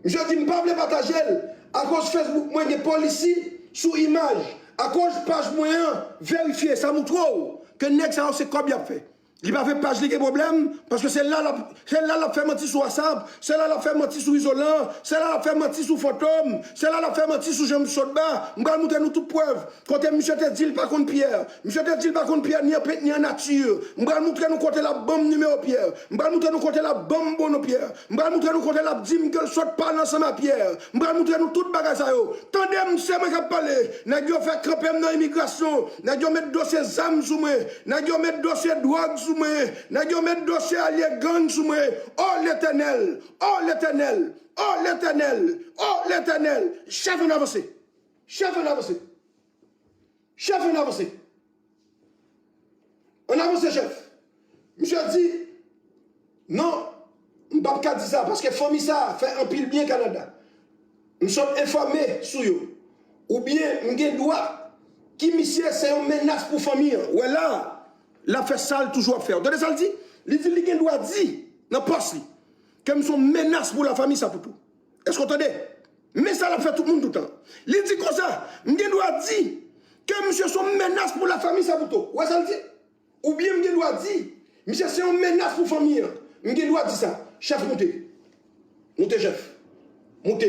Misye di, m pa vle pataje l akoz Facebook mwen gen policy sou imaj. Akoz paj mwen an verifye, sa moutre w ke nèg sa yo se kòb y ap fè. Li pa vle paj li gen pwoblèm, paske se la l ap, se la l ap fè manti sou WhatsApp, se la l ap fè manti sou izolan, se la l ap fè manti sou fantom, se la l ap fè manti sou jan m sot ba. M pral moutre nou tout prèv. Kote misye te di l pa konn Pyè. Misye te di l pa konn Pyè ni an pent ni an nati. M pral moutre nou kote l ap ban m nimewo Pyè. M pral moutre nou kote l ap ban m bon non Pyè. M pral moutre nou kote l ap di m ke l sot pale ansanm a Pyè. M pral moutre nou tout bagay sa yo. Tande m, se mwen k ap pale. Nèg yo fè kanpe m nan imigrasyon. Nèg yo met dosye zam sou mwen. Nèg yo met dosye dwòg sou mwen. Nèg yo met dosye alye gang sou mwen. O Letènèl! O Letènèl! O Letènèl! O Letènèl! Chèf, ann avanse! Chèf, ann avanse! Chèf, ann avanse! Ann avanse, chèf! Misye di, non, m p ap ka di sa, paske fanmi sa a fè anpil byen Kanada. M sot enfòme sou yo. Oubyen m gen dwa, ki misye se yon menas pou fanmi an. Ou wè la a, l ap fè sa l toujou ap fè. Ou tande sa l di? Li di li gen dwa di nan pòs li ke m se yon menas pou lafanmi Saputo. Èske w tande? Men sa l ap fè tout moun toutan. Li di konsa, m gen dwa di ke misye se yon menas pou lafanmi Saputo. Ou wè sa l di? Oubyen m gen dwa di, misye se yon menas pou fanmi an. M gen dwa di sa. Chèf, moute. Moute, chèf. Moute.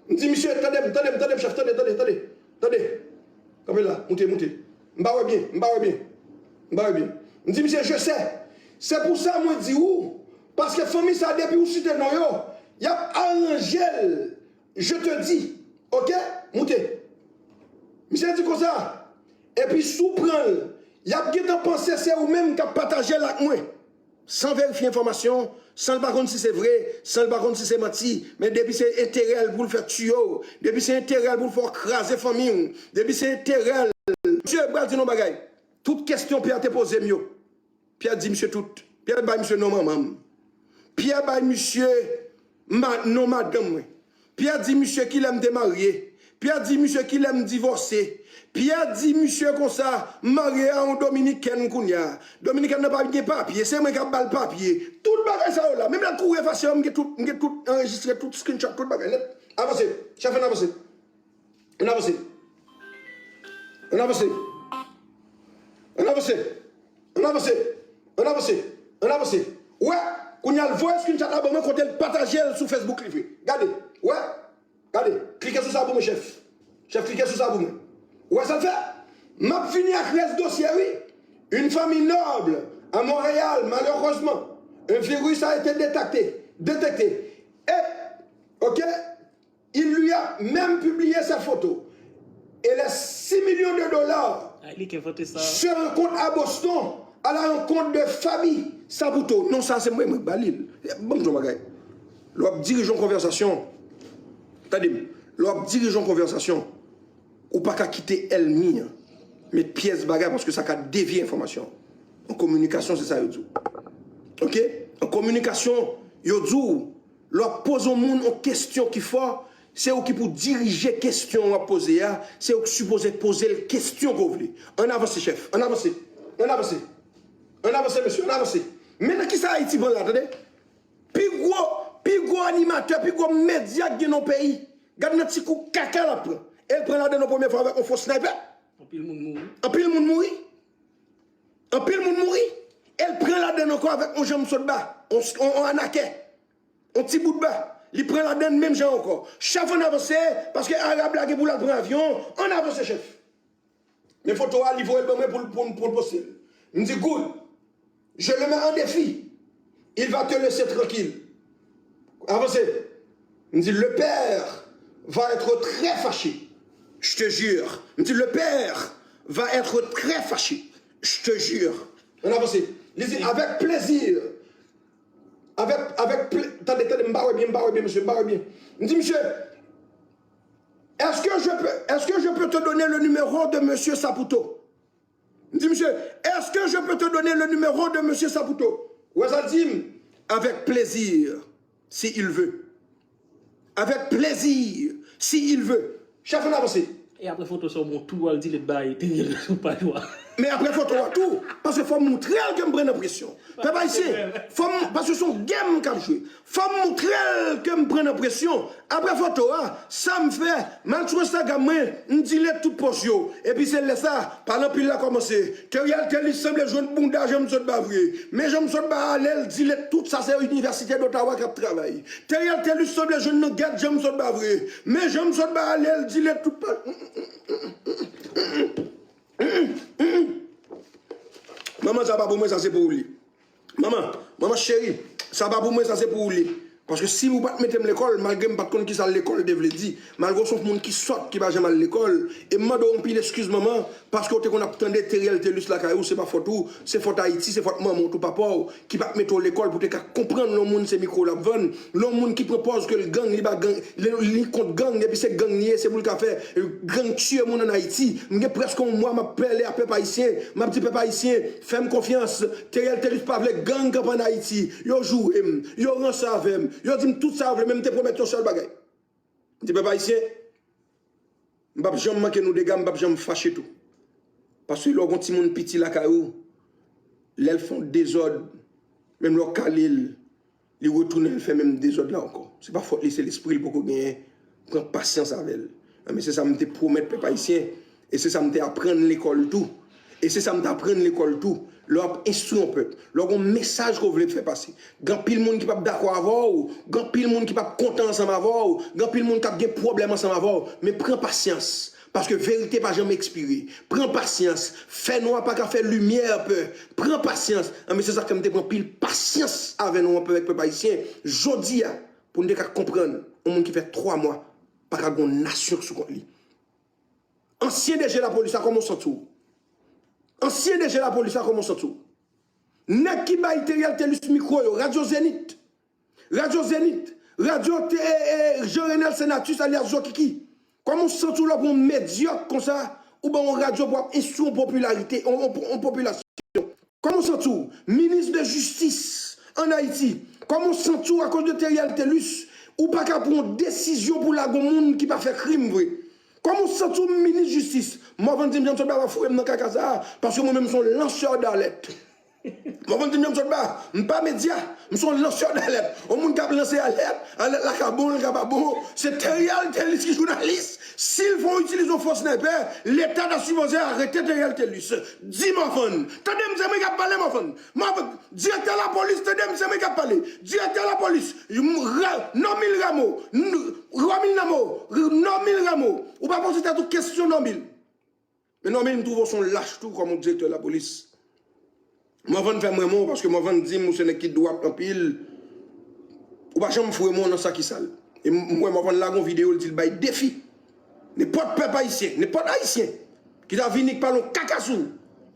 M di misye, tande m, tande m, tande m, chèf, tande, tande, tande. Tande. Kanpe la, moute, moute. M pa wè byen, m pa wè byen. M pa wè byen. M di misye, je sais. Se pou sa mwen di ou, paske fanmi sa, depi ou site non yo, y ap aranje l. Je te dis, oke, moute. Misye di konsa, epi si w pran l, y ap gentan panse se ou menm k ap pataje l ak mwen. San verifye enfòmasyon, san l pa konn si se vre, san l pa konn si se manti, men depi se enterè l pou l fè tiye w, depi se enterè l pou l fè w kraze fanmi w, depi se enterè l, misye pral di nou bagay. Tout kesyon Pyè te poze m yo, Pyè di misye tout. Pyè bay misye non manman m. Pyè bay misye ma, non madanm mwen. Pyè di misye kilè m te marye. Pierre di misye kilè m divòse. Pierre di misye konsa, m marye a yon Dominikèn kounye a. Dominikèn nan pa gen papye, se mwen k ap ba l papye. Tout bagay sa yo la. Menm lè l kouri efase yo, m gen tout, m gen tout anrejistre, tout screenshot, tout bagay nèt. Avanse, chèf, ann avanse. Ann avanse. Ann avanse. Ann avanse. Ann avanse. Ann avanse. Ann avanse. Wè, kounye a l voye screenshot la ban mwen kote l pataje l sou Facebook li vre. Gade. Wè. Gade, klike sou sa pou mwen, chèf. Chèf, klike sou sa pou mwen. Ou wè sa l fè? M ap fini ak rès dosye, wi. Une famille noble à Montréal, malheureusement, un virus a été détecté, détecté. Et, ok, il lui a même publié ses photos. Et les six millions de dollars se rencontrent à Boston à la rencontre de Faby Saputo. Non, sa se mwen, mwen k ba li l. Ban m di w yon bagay. Lè w ap dirije yon konvèsasyon, tande m, lè w ap dirije yon konvèsasyon, ou pa ka kite ènmi an met pyès bagay paske sa ka devye enfòmasyon. An kominikasyon, se sa yo di w. Ok? An kominikasyon, yo di w, lè w ap poze yon moun yon kesyon ki fò, se ou ki pou dirije kesyon w ap poze a, se ou ki sipoze poze l kesyon ke w vle. Ann avanse, chèf, ann avanse, ann avanse. Ann avanse, mesye, ann avanse. Men nan kisa Ayiti pran la, tande? Pi gwo, pi gwo animatè, pi gwo medya k gen nan peyi. Gad nan ti kou kaka l ap pran. E l pran ladann nan premye fwa avèk yon fo sniper. Anpil moun mouri. Anpil moun mouri. Anpil moun mouri. E l pran ladann ankò avèk yon janm sot ba. Yon, yon, yon anakè. Yon ti bout ba. Li pran ladann menm jan ankò. Chèf, ann avanse, paske Arab la gen pou l al pran avyon. Ann avanse, chèf. Men foto a, li voye l ban mwen pou l, pou l, pou l poste l. M di, good. Je le mets en défi. Il va te laisser tranquille. Avanse. M di, le père va être très fâché. Je te jure. M di, le père va être très fâché. Je te jure. Ann avanse. Li di, avec plaisir. Avec, avec pla-, tande, tande, m pa wè byen, m pa wè byen, mesye, m pa wè byen. M di, misye, est-ce que je peux, est-ce que je peux te donner le numéro de monsieur Saputo? M di, misye, est-ce que je peux te donner le numéro de monsieur Saputo? Ou wè sa l di m? Avec plaisir, si il veut. Avec plaisir, si il veut. Chèf, ann avanse. E apre foto sa, w bon tou al delete bay Teriel sou paj ou a. Men apre foto a tou, paske fò m moutre l ke m pran nan presyon. Pèp ayisyen, fò m, paske se yon game k ap jwe. Fò m moutre l ke m pran nan presyon. Apre foto a, sa m fè, m al sou Instagram mwen, m delete tout post yo. Epi se lè sa, pale anpil la kòmanse. Teriel Telus sanble jwenn bounda Jean Sotba vre. Men Jean Sotba ale, l delete tout sa, se Inivèsite d'Ottawa k ap travay. Teriel Telus sanble jwenn nan gèt Jean Sotba vre. Men Jean Sotba ale, l delete tout pa. Manman, sa pa pou mwen, sa se pou ou li. Manman, manman cheri, sa pa pou mwen, sa se pou ou li. Paske si ou pa t mete m lekòl, malgre m pa t konn kisa lekòl te vle di, malgre w se yon moun ki sòt, ki pa janm al lekòl, e m mande w anpil eskiz, manman, paske w te konn ap tande Teriel Telus lakay ou, se pa fòt ou, se fòt Ayiti, se fòt manman w tou, papa w, ki pa t mete w lekòl pou w te ka konprann lè yon moun se mikwo l ap vann, lè yon moun ki pran pòz ke l gang, li pa gang, li, li kont gang, epi se gang li ye, se pou l ka fè gang tiye moun ann Ayiti. M gen prèske yon mwa m ap pale a pèp ayisyen, m ap di pèp ayisyen, fè m konfyans. Teriel Telus pa vle gang kanpe ann Ayiti. Yo joure m, yo ranse avè m, yo di m tout sa yo vle, men m te pwomèt yon sèl bagay. M di pèp ayisyen, m p ap janm manke nou dega, m p ap janm fache tou. Paske lè w gen yon timoun piti lakay ou, lè l fè yon dezòd, menm lè w kale l, li retounen, l fè menm dezòd la ankò. Se pa fòt li, se lespri l poko genyen. Pran pasyans avè l. Enben, se sa m te pwomèt pèp ayisyen. E se sa m te aprann lekòl tou. E se sa m te aprann lekòl tou. Lè w ap enstwi yon pèp, lè w gen yon mesaj ke w vle fè pase, gen anpil moun ki p ap dakò avè w, gen anpil moun ki p ap kontan ansanm avè w, gen anpil moun k ap gen pwoblèm ansanm avè w, men pran pasyans, paske verite pa janm ekspire. Pran pasyans. Fènwa pa ka fè limyè pè. Pran pasyans. Enben, se sa k fè m te pran anpil pasyans avè nou anpè avèk pèp ayisyen. Jodi a, pou n te ka konprann, yon moun ki fè twa mwa pa ka gen yon nasyon sou kont li. Ansyen DG lapolis la, kòman w santi w? Ansyen DG lapolis la, kòman w santi w? Nèg ki bay Teriel Telus mikwo yo, Radyo Zenith, Radyo Zenith, Radyo te, e, e, Jean Renel Senatus alyas Zokiki. Kòman w santi w lè w pran yon medyòk konsa, ou ban yon radyo pou ap enstwi yon popilarite, yon, yon, yon popilasyon? Kòman w santi w? Minis de jistis ann Ayiti, kòman w santi w akoz de Teriel Telus, ou pa ka pran yon desizyon pou lage yon moun ki pa fè krim vre? Kòman w santi w minis jistis? Morvan di m, Jean Sotba pa foure m nan kaka sa a, paske mwen menm m se yon lansè dalèt. Morvan di m, Jean Sotba, m pa medya, m se yon lansè dalèt. Yon moun k ap lanse alèt, alèt la ka bon, l ka pa bon. Se Theriel Thelus ki jounalis. Si l fè yon itilizasyon fo snaypè, Leta ta sipoze arete Theriel Thelus. Di Morvan. Tande m, se mwen k ap pale, Morvan. Morvan, direktè lapolis, tande m, se mwen k ap pale. Direktè lapolis, Normil Rameau, Normil Rameau, Normil Rameau. Ou pa poze tèt ou kesyon, Normil. Men Normil, m twouve w se yon lach tou kòm yon direktè lapolis. Morvan fè m renmen w paske Morvan di m ou se nèg ki dwat anpil. Ou pa janm foure men w nan sa ki sal. E m wè Morvan lage yon videyo, l di l bay defi. Nenpòt pèp ayisyen, nenpòt ayisyen ki ta vini k pale yon kaka sou ou,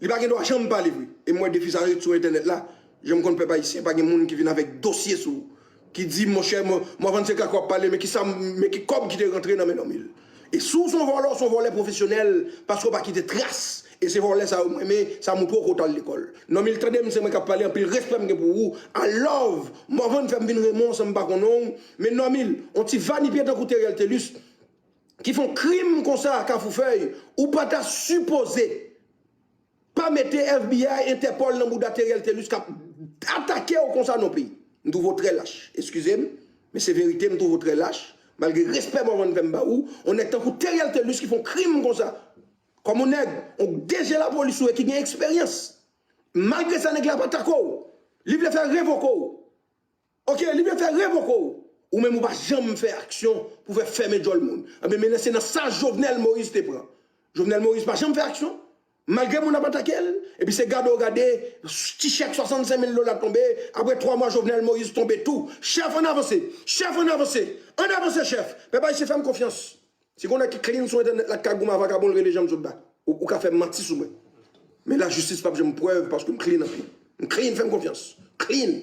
li pa gen dwa janm pale vre. E m wè defi sa ret sou entènèt la. Jan m konn pèp ayisyen, pa gen moun ki vin avèk dosye sou ou. Ki di, monchè, Morvan se kaka w ap pale, men ki sa, men ki kòb ki te rantre nan men Normil. E si w se yon vòlè, w se yon vòlè pwofesyonèl, paske w pa kite tras. E se vòlè sa yo m renmen, sa montre w ke w t al lekòl. Normil, tande m, se mwen k ap pale, anpil respè m gen pou ou. I love. Morvan fè m vin renmen w san m pa konnen w. Men Normil, yon ti vanipye tankou Theriel Thelus, ki fè yon krim konsa Kafou Fèy, ou pa ta sipoze pa mete F B I, Entèpòl nan bouda Theriel Thelus k ap atake w konsa non peyi. M twouve w trè lach. Eskize m, men se verite, m twouve w trè lach. Malgre respè Morvan fè m ba ou, yon nèg tankou Theriel Thelus ki fè yon krim konsa, kòm yon nèg, yon D G lapolis ou ye ki gen eksperyans. Malgre sa, nèg la pa atake w. Li vle fè revoke w. Oke, li vle fè revoke w. Ou menm ou pa janm fè aksyon pou fè fèmen djòl moun. Enben, men se nan sa Jovenel Moïse te pran. Jovenel Moïse pa janm fè aksyon. Malgre moun ap atake l, epi se gade w gade, ti chèk swasannsenk mil dola tonbe, apre twa mwa Jovenel Moïse tonbe tou. Chèf, ann avanse. Chèf, ann avanse. Ann avanse, chèf. Pèp ayisyen, fè m konfyans. Si gen yon nèg ki clean sou entènèt la, k ka goumen a vakabon, l rele Jean Sotba. Ou, ou ka fè manti sou mwen. Men lajistis p ap janm prèv paske m clean anpil. M clean, fè m konfyans. Clean.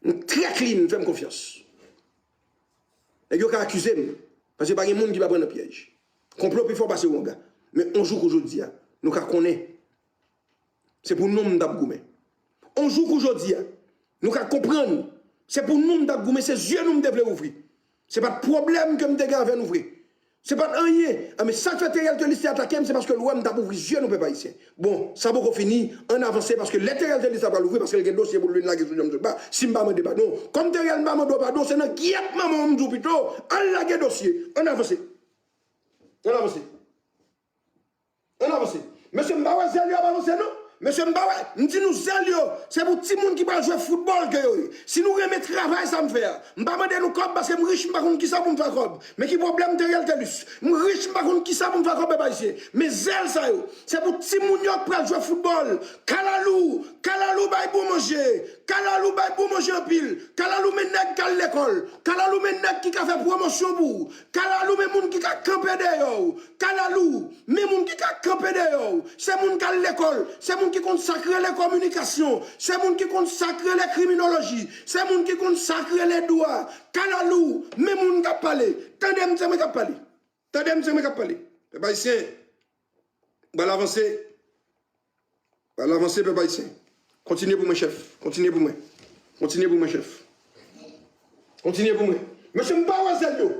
M trè clean, fè m konfyans. Nèg yo ka akize m, paske pa gen moun ki pa pran nan pyèj. Konplo pi fò pase wanga. Men yon jou kou jodi a, nou ka konnen se pou nou m t ap goumen. Yon jou kou jodi a, nou ka konprann se pou nou m t ap goumen, se zye nou m te vle ouvri. Se pa t pwoblèm ke m te gen avè nou vre. Se pa t anyen. A, men sa k fè Theriel Thelus te atake m, se paske l wè m t ap ouvri zye nou, pèp ayisyen. Bon, sa poko fini, ann avanse, paske lè Theriel Thelus la pral ouvri, paske l gen dosye pou l vin lage sou Jean Sotba, si m pa mande padon. Kòm Theriel m pa mande w padon, se nan gyèt manman w m di w pito, al lage dosye. Ann avanse. Ann avanse. Ann avanse. Mesye, m pa wè zèl yo ap avanse, non. Mesye, m pa wè. M di nou zèl yo, se pou timoun ki pral jwe foutbòl ke yo ye. Si nou renmen travay sa m fè a, m pa mande nou kòb paske m rich, m pa konn kisa pou m fè kòb. Men ki pwoblèm Theriel Thelus? M rich, m pa konn kisa pou m fè kòb, pèp ayisyen. Men zèl sa yo, se pou timoun yo k pral jwe foutbòl. Kalalou, kalalou bay bon manje. Kalalou bay bon manje anpil. Kalalou men nèg k al lekòl. Kalalou men nèg ki ka fè pwomosyon pou ou. Kalalou men moun ki ka kanpe dèyè w. Kalalou men moun ki ka kanpe dèyè w. Se moun k al lekòl. Se moun ki konn sa k rele kominikasyon. Se moun ki konn sa k rele kriminoloji. Se moun ki konn sa k rele dwa. Kalalou men moun k ap pale. Tande m, se mwen k ap pale. Tande m, se mwen k ap pale. Pèp ayisyen, m pral avanse. Pral avanse, pèp ayisyen. Kontinye pou mwen, chèf. Kontinye pou mwen. Kontinye pou mwen, chèf. Kontinye pou mwen. Mesye, m pa wè zèl yo.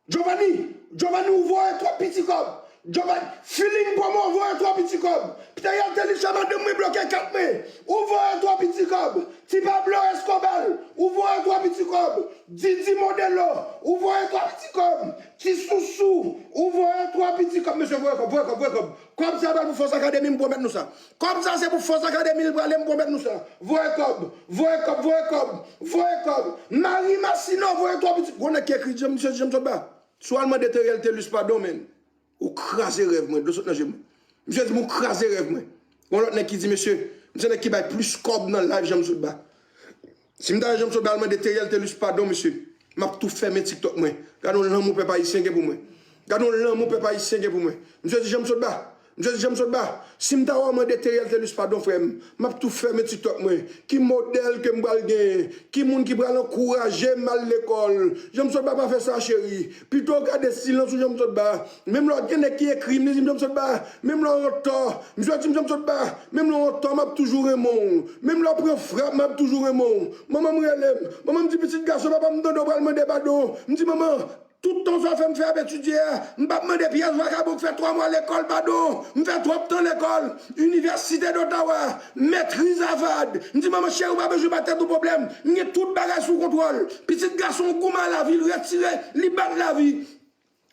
Giovanni, Giovanni, ou voye twòp piti kòb. Giovanni, feeling pou mwen, ou voye twòp piti kòb. Theriel Thelus fè madanm mwen bloke kat mwen. Ou voye twòp piti kòb. Ti Pablo Escobar, ou voye twòp piti kòb. Didi Modelo, ou voye twòp piti kòb. Ti Sousou, ou voye twòp piti kòb. Mesye, voye kòb, voye kòb, voye kòb. Kòb sa pral pou Fòs Akademi, m pwomèt nou sa. Kòb sa se pou Fòs Akademi l prale, m pwomèt nou sa. Voye kòb, voye kòb, voye kòb, voye kòb. Mari Masino voye twòp piti. Gon nèg ki ekri, Jean, mesye Jean Sotba. Si w al mande Theriel Thelus padon, men, ou kraze rèv mwen, dlo sot nan je m. Misye di m ou kraze rèv mwen. Gon lòt nèg ki di, mesye, m se nèg ki bay plis kòb nan live Jean Sotba. Si m ta wè Jean Sotba al mande Theriel Thelus padon, mesye, m ap tou fèmen TikTok mwen. Gade yon lanmou pèp ayisyen gen pou mwen. Gade yon lanmou pèp ayisyen gen pou mwen. Misye di Jean Sotba. Misye di Jean Sotba. Si m ta wè w mande Theriel Thelus padon, frè m, m ap tou fèmen TikTok mwen. Ki modèl ke m pral genyen? Ki moun ki pral ankouraje m al lekòl? Jean Sotba pa fè sa, cheri. Pito w gade silans ou, Jean Sotba. Menm lè w gen nèg ki ekri m, li di m Jean Sotba. Menm lè w antò. Misye di m Jean Sotba. Menm lè w antò, m ap toujou renmen w. Menm lè w pran frap, m ap toujou renmen w. Manman m rele m. Manman m di, pitit gason, papa m tande w pral mande padon. M di, manman, Tout tan sa w fè m fè ap etidye a, m p ap mande pyès vakabon k fè twa mwa lekòl, padon. M fè twòp tan lekòl. Inivèsite d'Ottawa, mètriz Harvard. M di, manman cheri, ou pa bezwen ba tèt ou pwoblèm. M gen tout bagay sou kontwòl. Pitit gason w goumen a lavi, l retire, li bat lavi.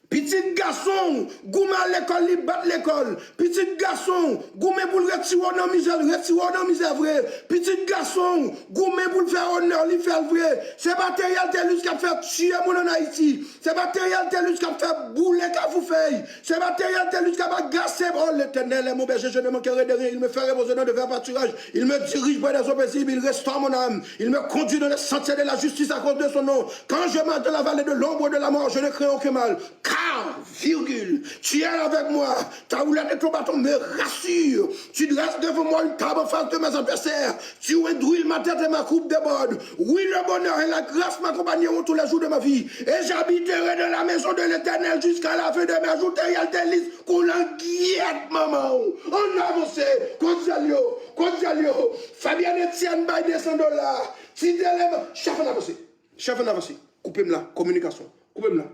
Pitit gason w goumen al lekòl, li bat lekòl. Pitit gason w goumen pou l retire w nan mizè, l retire w nan mizè vre. Pitit gason w goumen pou l fè onè, li fè l vre. Se pa Theriel Thelus k ap fè tiye moun ann Ayiti. Se pa Theriel Thelus k ap fè boule Kafou Fèy. Se pa Theriel Thelus k ap agase. Oh, l'Éternel est mon berger, je ne manquerai de rien. Il me fait reposer dans de verts pâturages. Il me dirige près des eaux paisibles. Il restaure mon âme. Il me conduit dans les sentiers de la justice à cause de son nom. Quand je marche dans la vallée de l'ombre de la mort, je ne crains aucun mal. Car, virgule, tu es avec moi. Ta roulette et ton bâton me rassurent. Tu dresses devant moi une table en face de mes adversaires. Tu instruis ma tête et ma coupe déborde. Oui, le bonheur et la grâce m'accompagneront tous les jours de ma vie. Et j'habiterai dans la maison de l'Éternel jusqu'à la fin de mes jours. Theriel Thelus, kou langyèt manman w. Ann avanse. Kot zèl yo? Kot zèl yo? Fabienne Etienne bay de san dola. Ti Deleman. Chèf, ann avanse. Chèf, ann avanse. Koupe m la. Kominikasyon. Koupe m la.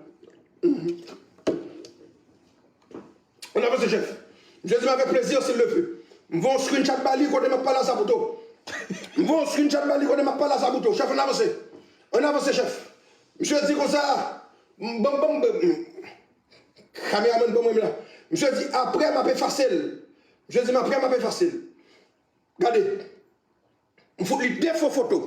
Mhm. Ann avanse, chèf. Misye di m avec plaisir, s'il le veut. M voye yon screenshot ba li kote m ap pale a Saputo. M voye yon screenshot ba li kote m ap pale a Saputo. Chèf, ann avanse. Ann avanse, chèf. Misye di konsa, m, ban m, ban m, ban m. Kameramann ban mwen m la. Misye di, apre, m ap efase l. Misye di m, apre, m ap efase l. Gade. M fout li de fo foto.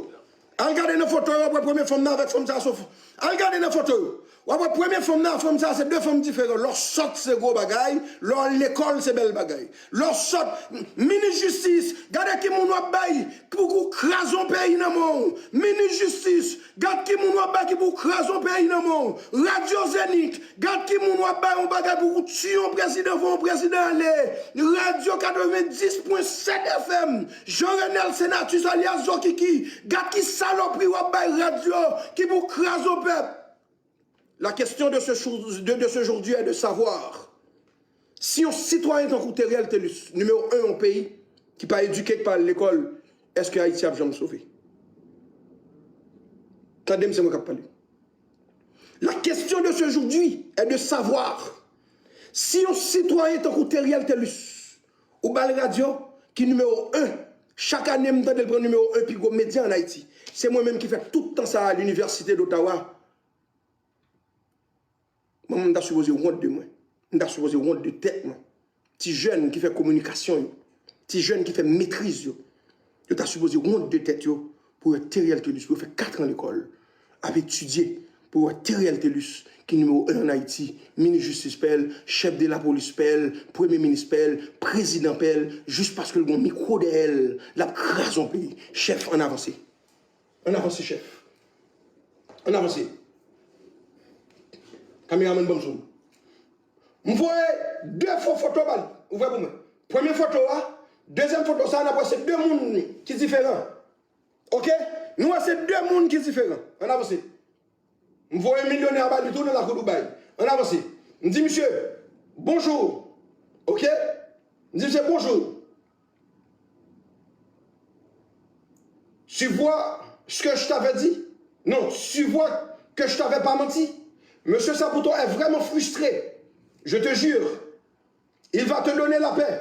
Al gade nan foto yo, w ap wè premye fanm nan avèk fanm sa a se fo. Al gade nan foto yo. W ap wè premye fanm nan ak fanm sa a se de fanm diferan. Lè w sòt se gwo bagay, lè w al lekòl se bèl bagay. Lè w sòt, minis jistis, gade ki moun w ap bay pou kou kraze yon peyi nan men w. Minis jistis, gad ki moun w ap bay ki pou kraze yon peyi nan men w. Radyo Zenith, gad ki moun w ap bay yon bagay pou kou tiye yon prezidan, voye yon prezidan ale. Radyo katrevenndis pwen sèt F M, Jean Renel Senatus alyas Zokiki, gad ki salopri w ap bay radyo ki pou kraze yon pèp. La question de ce jour, de, de ce jour est de savoir si yon sitwayen tankou Theriel Thelus, nimewo en yon peyi, ki pa edike, ki pa al lekòl, èske Ayiti ap janm sove? Tande m, se mwen k ap pale. La question de ce jour est de savoir si yon sitwayen tankou Theriel Thelus, ou ba l radyo ki nimewo en, chak ane m tande l pran nimewo en pi gwo medya ann Ayiti. Se mwen menm ki fè tout tan sa a Linivèsite d'Ottawa. Mwen, m ta sipoze wont de mwen. M ta sipoze wont de tèt mwen. Ti jèn ki fè kominikasyon yo, ti jèn ki fè metriz yo, yo ta sipoze wont de tèt yo pou yo Theriel Thelus, pou yo fè kat an lekòl ap etidye, pou yo Theriel Thelus ki nimewo en ann Ayiti, minis jistis pa l, chèf de lapolis pa l, premye minis pa l, prezidan pa l, jis paske l gen yon mikwo dèyè l, l ap kraze yon peyi. Chèf, ann avanse. Ann avanse, chèf. Ann avanse. Kameramann, ban m zoom. M voye de fo foto ba li. Ou vre pou mwen. Premye foto a, dezyèm foto sa a, n ap wè se de moun ki diferan. Oke? Nou wè se de moun ki diferan. Ann avanse. M voye milyonè a ba li tou nan lakou Dubaï. Ann avanse. M di misye, bonjou. Oke? M di misye, bonjou. Tu vois ce que je t'avais dit? Non, tu vois que je t'avais pas menti. Monsieur Saputo est vraiment frustré. Je te jure, il va te donner la paix.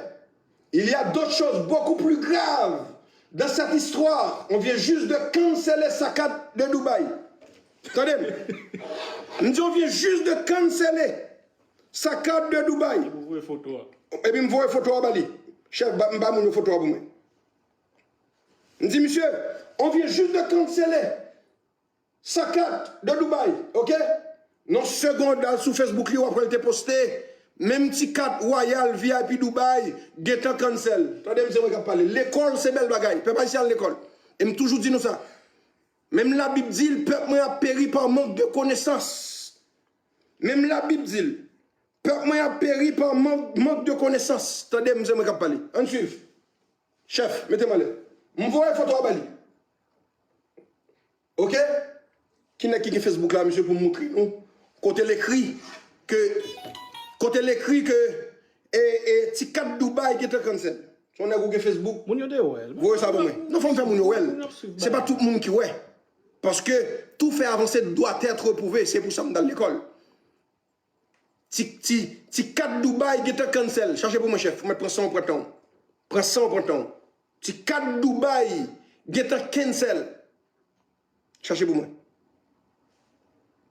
Il y a d'autres choses beaucoup plus graves dans cette histoire. On vient juste de canceller sa carte de Dubaï. Tande m. M di, on vient juste de canceller sa carte de Dubaï. Ou voye foto a. Epi m voye foto a ba li. Chèf, ba, m ba moun yo foto a pou mwen. M di, misye, on vient juste de canceller sa carte de Dubaï, oke? Nan segonn, al sou Facebook li, w ap wè l te poste menm ti kat wayal V I P Dubaï, gentan cancel. Tande m, se mwen k ap pale. Lekòl se bèl bagay. Pèp ayisyen al lekòl. E m toujou di nou sa. Menm Labib di l, pèp mwen ap peri pa mank de konesans. Menm Labib di l, pèp mwen ap peri pa mank, mank de konesans. Tande m, se mwen k ap pale. Ann swiv. Chèf, mete m alèz. M voye foto a ba li. Oke? Ki nèg ki gen Facebook la, misye, pou m montre nou? Kote l ekri ke, kote l ekri ke, e, e, ti kat Dubaï gentan cancel. Se yon nèg ou gen Facebook? Moun yo te wè l. Voye sa pou mwen. Non, fò m fè moun yo wè l. Moun ap swiv bagay. Se pa tout moun ki wè. Paske tout fait avancé doit être prouvé. Se pou sa m t al lekòl. Ti, ti, ti kat Dubai gentan cancel. Chache pou mwen, chèf. Ou mèt pran san w, pran tan w. Pran san w, pran tan w. Ti kat Dubai gentan cancel. Chache pou mwen.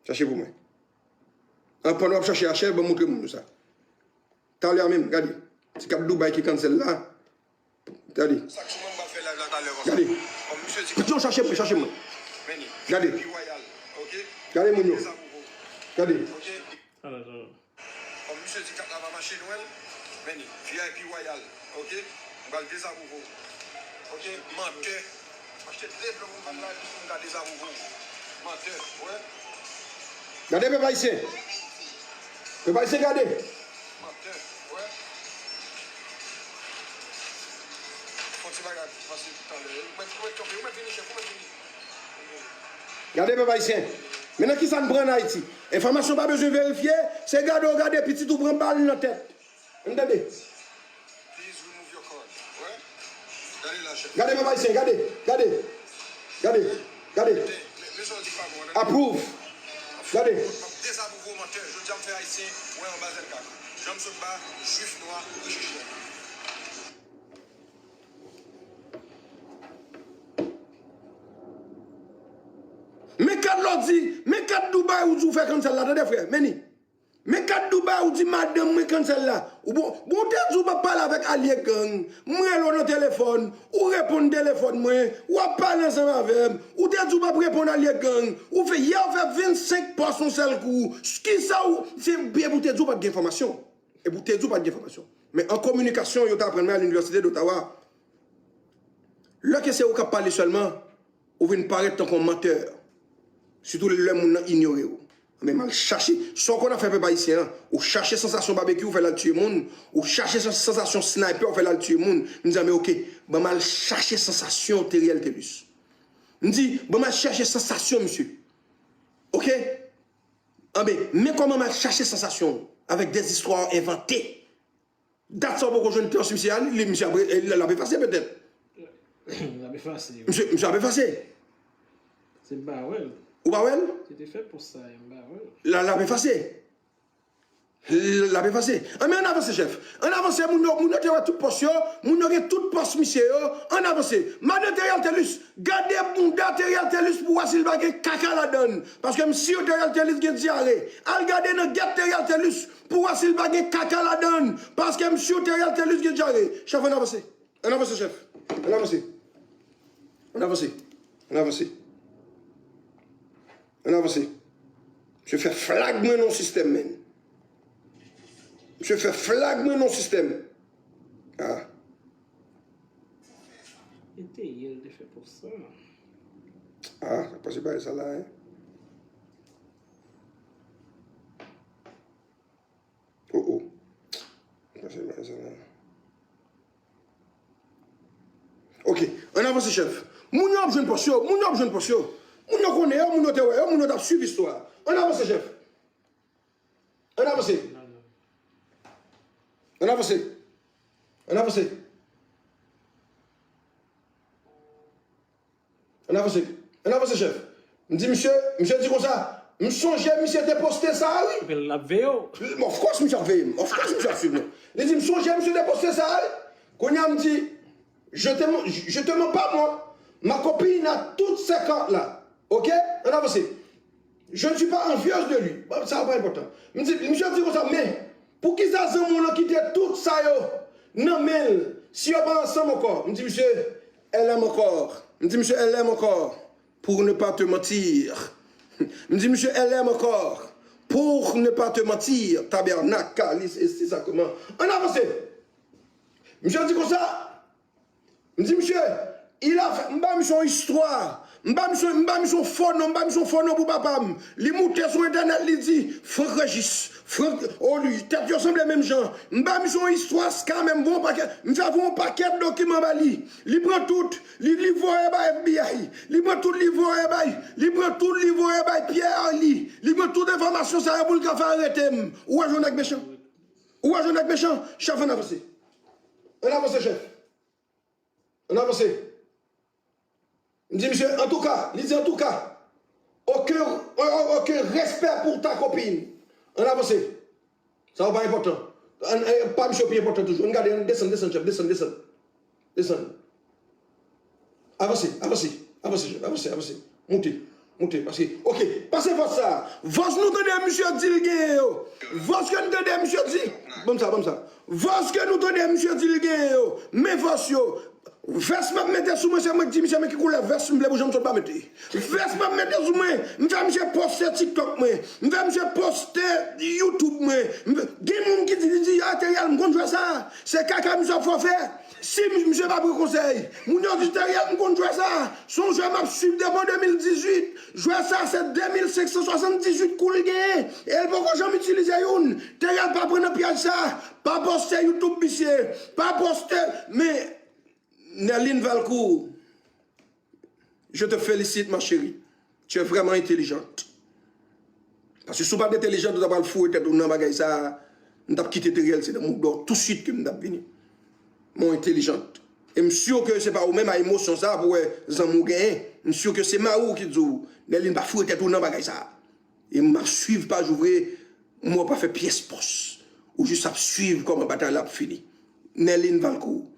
Chache pou mwen. An, pandan w ap chache a, chèf, ban m montre moun yo sa. Talè a menm, gade. Ti kat Dubai ki cancel la. Gade. Gade. Koute yo, chache mwen, chache mwen. Gade. Gade moun yo. Gade. Kòm misye di kat la pa mache, nou wè l. Men li, V I P Royal, oke? M pral dezapwouve w. Oke? Mantè. M achte de blo pou m pa la, pou m ka dezapwouve w. Mantè, wè. Gade pèp ayisyen. Pèp ayisyen, gade. Mantè, wè. Fon ti bagay, pase talè. Ou mèt, ou mèt kanpe, ou mèt vini, chèf, ou mèt vini. Gade pèp ayisyen. Men nan kisa n pran ann Ayiti? Enfòmasyon pa bezwen verifye, se gade w gade pitit ou pran bal nan tèt. Ann tande. Gade pèp ayisyen, gade, gade, gade, gade. Apwouv. Gade. Men kat lè w di, men kat Dubai ou di w fè cancel la, tande frè, men li. Men kat Dubai ou di madanm mwen cancel la. Ou bon, bon, ou te di w p ap pale avèk alye gang. Mwen rele w nan telefòn, ou reponn telefòn mwen, w ap pale ansanm avè m. Ou te di w p ap reponn alye gang. Ou fè, yè w fè vennsenk pòs yon sèl kou. Kisa ou, se byen pou te di w pa t gen enfòmasyon. Epi w te di w pa t gen enfòmasyon. Men an kominikasyon, yo t aprann mwen a Linivèsite d'Ottawa. Lè ke se ou k ap pale sèlman, ou vin parèt tankou yon mantè. Sitou lè moun nan inyore w. Men m al chache, sa w konn ap fè pèp ayisyen an, ou chache sansasyon babekyou, ou fè l al tiye moun, ou chache sans-, sansasyon snaypè, ou fè l al tiye moun. M di, a, men oke, ban m al chache sansasyon Teriel Thelus. M di, ban m al chache sansasyon, misye. Oke? Anben, men kòman m al chache sansasyon avèk des histoires inventées. Dat sa w poko jwenn pòs misye a, li, misye ap, l ap efase petèt. L ap efase, wi. Misye, misye ap efase. Se m pa wè l. Ou pa wè l? Se te fè pòs sa, m pa wè l. L ap efase. L ap efase. Ann, men ann avanse, chèf. Ann avanse, moun yo, moun yo te wè tout pòs yo, moun yo gen tout pòs misye yo. Ann avanse. Madan Teriel Thelus, gade bounda Teriel Thelus pou w wè si l pa gen kaka ladan l. Paske m si Teriel Thelus gen dyare. Al gade nan gèt Teriel Thelus pou w wè si l pa gen kaka ladan l. Paske m si Teriel Thelus gen dyare. Chèf, ann avanse. Ann avanse, chèf. Ann avanse. Ann avanse. Ann avanse. Ann avanse. Misye fè flag mwen nan sistèm, men. Misye fè flag mwen nan sistèm. Ah. E te ye l te fè pou sa. Ah, sa pase bagay sa la, hein? Oh, oh. Sa pase bagay sa la. Ok, ann avanse, chèf. Moun yo ap jwenn pòs yo, moun yo ap jwenn pòs yo. Moun yo konnen yo, moun yo te wè yo, moun yo t ap swiv istwa a. Ann avanse, chèf. Ann avanse. Ann avanse. Ann avanse. Ann avanse. Ann avanse, chèf. M di misye, misye di konsa, m sonje misye te poste sa a, wi. Epi l ap veye w. Of course, misye ap veye m. Of course, misye ap swiv mwen. Li di, m sonje misye te poste sa a, wi. Kounye a, m di, je te, je te mens pas, moi. Ma copine a toutes ses cartes là. Ok? Ann avanse. Je ne suis pas envieuse de lui. Bon, sa pa enpòtan. M di, misye di konsa, men, poukisa zanmi w lan kite tout sa yo nan men l, si yo pa ansanm ankò? M di, misye, elle aime encore. M di, misye, elle aime encore. Pour ne pas te mentir. M di, misye, elle aime encore. Pour ne pas te mentir. Tabènak, kalis, esti, sakreman. Ann avanse. Misye di konsa, M di, misye, il a fait, m ba misye yon istwa. M ba misye, m ba misye yon fo non, m ba misye yon fo non pou papa m. Li moute sou entènèt, li di, Franck Régis, Franck, o li, tèt yo sanble menm jan. M ba misye yon istwa, ska menm, voye yon pakèt, m fè voye yon pakèt dokiman ba li. Li pran tout, li, li voye bay F B I. Li pran tout, li voye bay, li pran tout, li voye bay Pierre Arly. Li pran tout enfòmasyon sa yo pou l ka fè arete m. Ou wè jan nèg mechan? Ou wè jan nèg mechan? Chèf, ann avanse. Ann avanse, chèf. Ann avanse. M di misye, antouka, li di, antouka, okenn, o-, o-, okenn respè pou ta kopin. Ann avanse. Sa yo pa enpòtan. Ann, eh, pa misye yo pi enpòtan toujou. Ann gade, ann desann, desann, chèf, desann, desann. Desann. Avanse, avanse, avanse, chèf, avanse, avanse. Moute, moute, paske, oke, pase vòs sa. Vòs nou tande misye di l genyen yo. Vòs ke nou tande misye di, ban m sa, ban m sa. Vòs ke nou tande misye di l genyen yo. Men vòs yo. Vès m ap mete sou mwen, se mwen k di misye men ki koulè vès m vle pou Jean Michel pa mete. Vès m ap mete sou mwen, m fè misye poste TikTok mwen, m fè misye poste YouTube mwen. M fè, gen moun ki di, di, di, a, Teriel, m konn jwè sa. Se kaka misye ap fè w fè. Si m- misye pa pran konsèy, moun yo di, Teriel, m konn jwè sa. Se yon jwè m ap swiv depi an de mil dizuit. Jwè sa, se de mil senk san swasanndizwit kou l genyen. E l poko janm itilize youn. Teriel, pa pran nan pyèj sa. Pa poste YouTube misye. Pa poste, men Nerline Valcourt, je te félicite, ma chérie. Tu es vraiment intelligente. Paske si w pa t entèlijan, ou ta pral foure tèt ou nan bagay sa a. M t ap kite Teriel, se nan moudon tou swit ke m t ap vini. Mwen entèlijan. E m si ke se pa ou menm a emosyon sa a pou wè zanmi w genyen. M si ke se mari w ki di w, Nerline, pa foure tèt ou nan bagay sa a. E m ap swiv paj ou vre, m wè w pa fè pyès pòs. Ou jis ap swiv kòman batay la ap fini. Nerline Valcourt,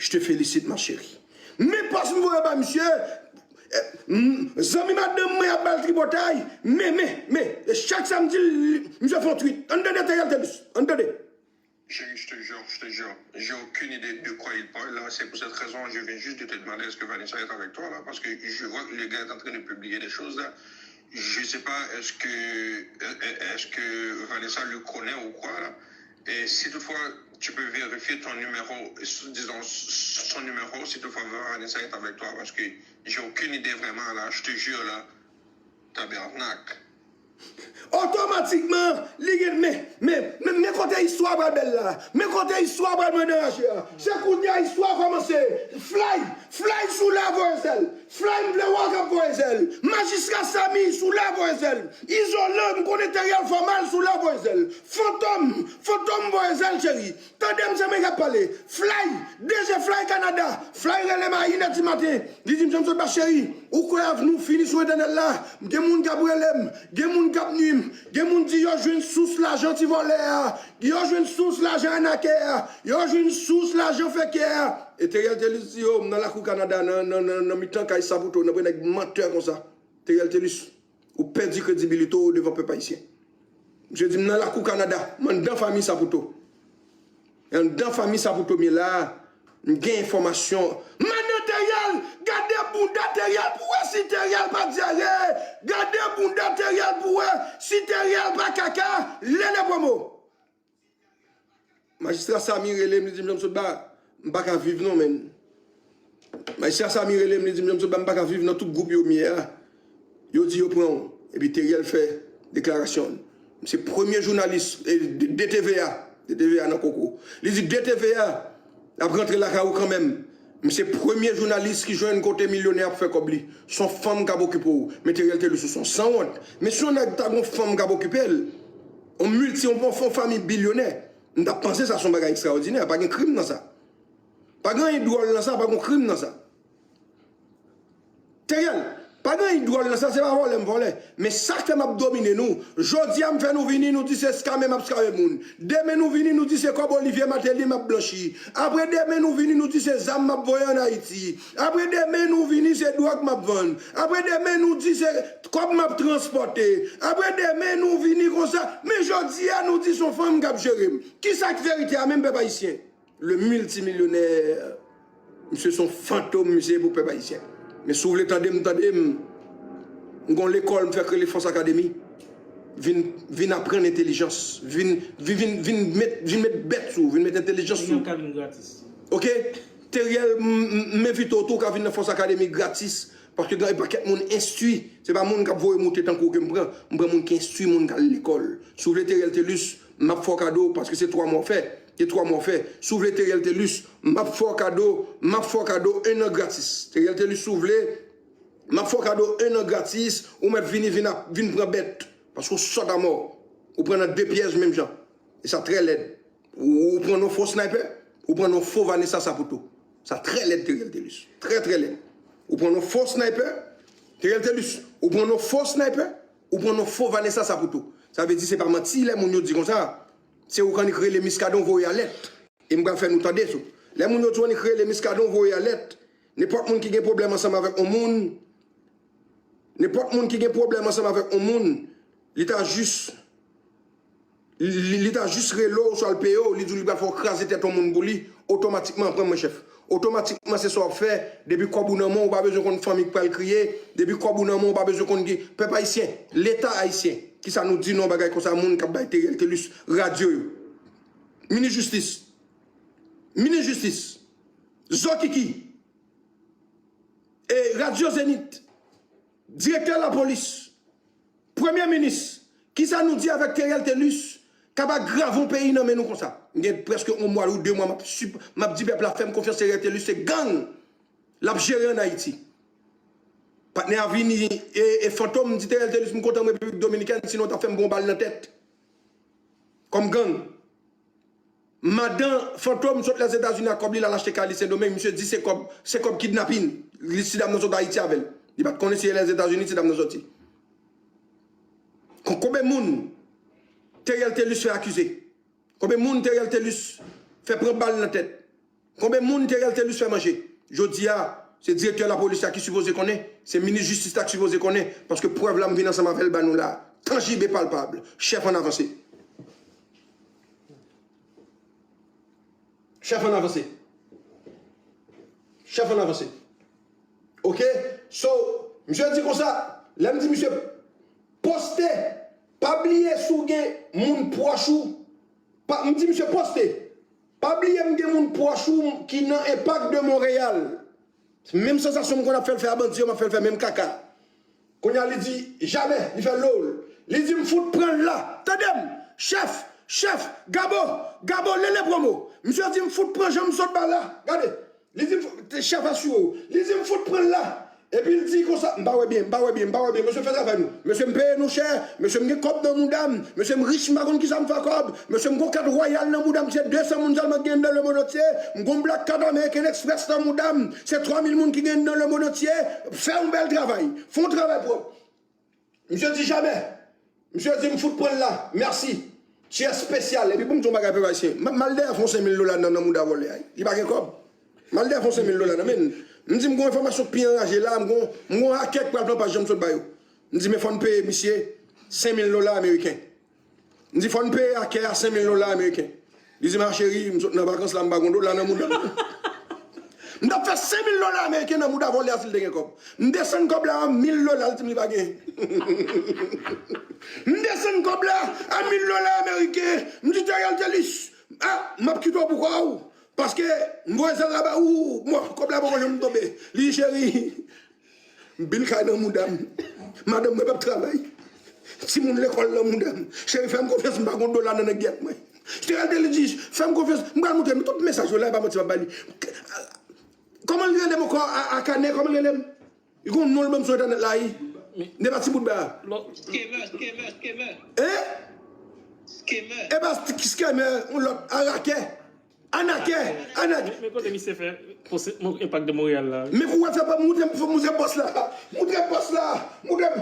je te félicite, ma chérie. Men pòs m voye ba misye, eh, m- zanmi madanm mwen ap ba l tripotay, men, men, men, e chak sa m di l, misye fè yon tweet. Ann tande Teriel Telus, ann tande. Chérie, je te jure, je te jure, j'ai aucune idée de quoi il parle là. C'est pour cette raison, je viens juste de te demander est-ce que Vanessa est avec toi là, parce que je vois que le gars est en train de publier des choses là. Je sais pas, est-ce que, euh, euh, est-ce que Vanessa le connaît ou quoi là? Et si toutefois tu peux vérifier ton numéro, s- disons, s- son numéro, si toutefois Vanessa est avec toi, parce que j'ai aucune idée vraiment là, je te jure là, tabernacle. Otomatikman, li gen, men, men, men, men kote istwa pral bèl la. Men kote istwa pral mande raje a. Se kounye a istwa kòmanse. Fly, Fly sou la voye zèl. Fly m vle wè w k ap voye zèl. Majistra Samy sou la voye zèl. Izolan, m konnen Teriel fè w mal sou la voye zèl. Fantom, Fantom voye zèl cheri. Tande m se mwen k ap pale. Fly, DG Fly Canada. Fly rele m a inè di maten. Li di m, Jean Michel Bach cheri, ou kwè avni w fini sou entènèt la? Gen moun k ap rele m, gen moun k ap nwi m, gen moun di yo jwenn sous lajan ti vòlè a, yo jwenn sous lajan anakè a, yo jwenn sous lajan fekè a. E Teriel Telus di yo, m nan lakou Kanada, nan, nan, nan, nan mitan kay Saputo, nan pre nèg mantè konsa. Teriel Telus, ou pèdi kredibilite w devan pèp ayisyen. Misye di m nan lakou Kanada, m anndan fanmi Saputo. E anndan fanmi Saputo m ye la, m gen enfòmasyon. Manno Teriel, gade bounda Teriel pou wè si Teriel pa dyare. Gade bounda Teriel pou wè si Teriel pa kaka. Lele pwomo. Majistra Samy rele m, li di m, Jean Michel Bach, m pa ka viv non, menn. Majistra Samy rele m, li di m, Jean Michel Bach, m pa ka viv nan tout gwoup yo m ye a. Yo di yo pran w. Epi Teriel fè deklarasyon. M se premye jounalis, e, de, de T V A, de T V A nan koko. Li di de T V A ap rantre lakay ou kanmenm. M se premye jounalis ki jwenn kote milyonè ap fè kòb li. Se yon fanm k ap okipe w. Men Teriel Telus ou se yon sanwont. Men si yon nèg ta gen yon fanm k ap okipe l, yon milti, yon, yon, yon fanmi bilyonè, m t ap panse sa se yon bagay ekstraòdinè. Pa gen krim nan sa. Pa gen anyen dwòl nan sa, pa gen krim nan sa. Teriel, pa gen anyen dwòl nan sa, se pa vòlè m vòlè. Men sa k fè m ap domine nou. Jodi a m fè nou vini, nou di se skame m ap skame moun. Demen nou vini, nou di se kòb Olivier Martelly m ap blanchi. Apre demen nou vini, nou di se zam m ap voye ann Ayiti. Apre demen nou vini, se dwòg m ap vann. Apre demen nou di se kòb m ap transpòte. Apre demen nou vini konsa. Men jodi a nou di se yon fanm k ap jere m. Kisa k verite a menm pèp ayisyen? Le miltimilyonè, misye se yon fantom, misye pou pèp ayisyen. Men si w vle tande m, tande m. M gon lekòl, m fèk rele Force Academy. Vin, vin aprann entèlijans. Vin, vin, vin, vin met, vin met bèt sou ou, vin met entèlijans sou ou. Yon kabin gratis. Oke? Teriel, m, m, m envite w tou, w ka vin nan Force Academy gratis. Paske gen yon pakèt moun enstwi. Se pa moun k ap voye moute tankou w ke m pran. M pran moun ki enstwi, moun k al lekòl. Si w vle Teriel Telus, m ap fè w kado, paske se twa mwa w fè. Se twa mwa w fè. Si w vle Teriel Telus, m ap fè w kado, m ap fè w kado en an gratis. Teriel Telus, si w vle, m ap fè w kado en an gratis, ou mèt vini, vin ap, vin pran bèt. Paske w sòt amò. Ou pran nan de pyèj menm jan. E sa trè lèd. Ou, ou pran non fo Sniper, ou pran non fo Vanessa Saputo. Sa trè lèd, Teriel Telus. Trè, trè lèd. Ou pran non fo Sniper, Teriel Telus, ou pran non fo Sniper, ou pran non fo Vanessa Saputo. Sa vle di se pa manti lè moun yo di konsa. Se ou k annik rele Miskadon voye alèt. E m pral fè nou tande tou. Lè moun yo di w annik rele Miskadon voye alèt, nenpòt moun ki gen pwoblèm ansanm avèk yon moun, nenpòt moun ki gen pwoblèm ansanm avèk yon moun, li ta jis li, li ta jis rele w, swa l peye w, li di w li pral fè w kraze tèt yon moun pou li, otomatikman, pran mwen chèf. Otomatikman, se sa w ap fè, depi kòb ou nan men w, ou pa bezwen konn fanmi k pral kriye, depi kòb ou nan men w, ou pa bezwen konn ki, pèp ayisyen, leta ayisyen, kisa nou di nan bagay konsa, moun k ap bay Teriel Thelus radyo yo? Minis jistis, minis jistis, Zokiki, e radyo Zenith, direktè lapolis, premye minis, kisa nou di avèk Teriel Thelus k ap agrave yon peyi nan men nou konsa? M gen prèske yon mwa ou de mwa m ap, m ap di pèp la fè m konfyans, Teriel Thelus se gang l ap jere ann Ayiti. Patnè a vini e, e Fantom, m di Teriel Thelus m kontan m Repiblik Dominikèn, sinon w t ap fè m gen yon bal nan tèt. Kòm gang. Madan Fantom sot Lèzetazini ak kòb li, l al achte kay li Sendomeng. Misye di se kòb, se kòb kidnapin. Li, ti dam nan sot Ayiti avè l. Li pa t konnen si se Lèzetazini ti dam nan soti. Kon, konbyen moun Teriel Thelus fè akize? Konbyen moun Teriel Thelus fè pran bal nan tèt? Konbyen moun Teriel Thelus fè manje? Jodi a, se direktè lapolis la ki sipoze konnen, se minis jistis la ki sipoze konnen, paske prèv la m vin ansanm avè l ba nou la, tanjib e palpab. Chèf, ann avanse. Chèf, ann avanse. Chèf, ann avanse. Oke? So, misye di konsa, lè m di misye poste, pa bliye si w gen moun pwòch ou, pa, m di misye poste, pa bliye m gen moun pwòch ou ki nan Impact de Montréal. Menm sansasyon m konn ap fè l fè a bandi yo, m ap fè l fè menm kaka. Kounye a li di, jamè, li fè lol. Li di m fout pran l la. Tande m, chèf, chèf, Gabo, Gabo, Lele Promo. Misye di m fout pran jan m sot ba la. Gade, li di m fou-, te chèf asire w. Li di m fout pran l la. Epi l di konsa, m pa wè byen, m pa wè byen, m pa wè byen. Mesye fè travay nou. Mesye m peye nou chè. Mesye m gen kòb nan mouda m. Mesye m rich, m pa konn kisa m fè ak kòb. Mesye m gon kat wayal nan mouda m, se de san moun sèlman ki gen nan lemonn antye. M gon Black Card American Express nan mouda m, se twa mil moun ki gen nan lemonn antye. Fè yon bèl travay, fè yon travay pwòp. Misye di jamè. Misye di m fout pran l la, mèsi. Ti espesyal. Epi pou m di yon bagay pèp ayisyen, m ap mal dèyè fè yon senk mil dola nan, nan mouda vòlè a. Li pa gen kòb. M al dèyè fè yon senk mil dola nan men l. M di m gon enfòmasyon k pi anraje la, m gon, m gon hakè k pral pran paj jan m sot ba yo. M di men fò n peye misye senk mil dola ameriken. M di fò n peye hakè a senk mil dola ameriken. Li di m a cheri, m sot nan vakans la, m pa gon dola nan mouda m. M t ap fè senk mil dola ameriken nan mouda vòlè a si l te gen kòb. M desann kòb la an mil dola, l di m li pa gen. M desann kòb la an mil dola ameriken. M di Teriel Thelus, a, m ap kite w pou kò w. Paske m voye zèl la ba ou, mwen, kòb la poko janm tonbe. Li di cheri, m pil kay nan mouda m. Madanm mwen p ap travay. Timoun lekòl nan mouda m. Cheri, fè m konfyans, m pa gon dola nan, nan gèt mwen. Teriel Thelus di, fè m konfyans, m pral montre nou tout mesaj yo la, e pa manti m ap ba li. Kòman l rele m ankò, a, a kanè, kòman l rele m? Li gon non l ban m sou entènèt la, wi. Ne pa ti bout ba. Scammer, scammer, scammer. Hein? Scammer. E pa st-, scammer, yon lòt, arakè. Anakè, anakè. Men, men kote misye fè poste Impact de Montréal la? Men kou wè fè pa moutre, moutre pòs la. Moutre pòs la. Moutre.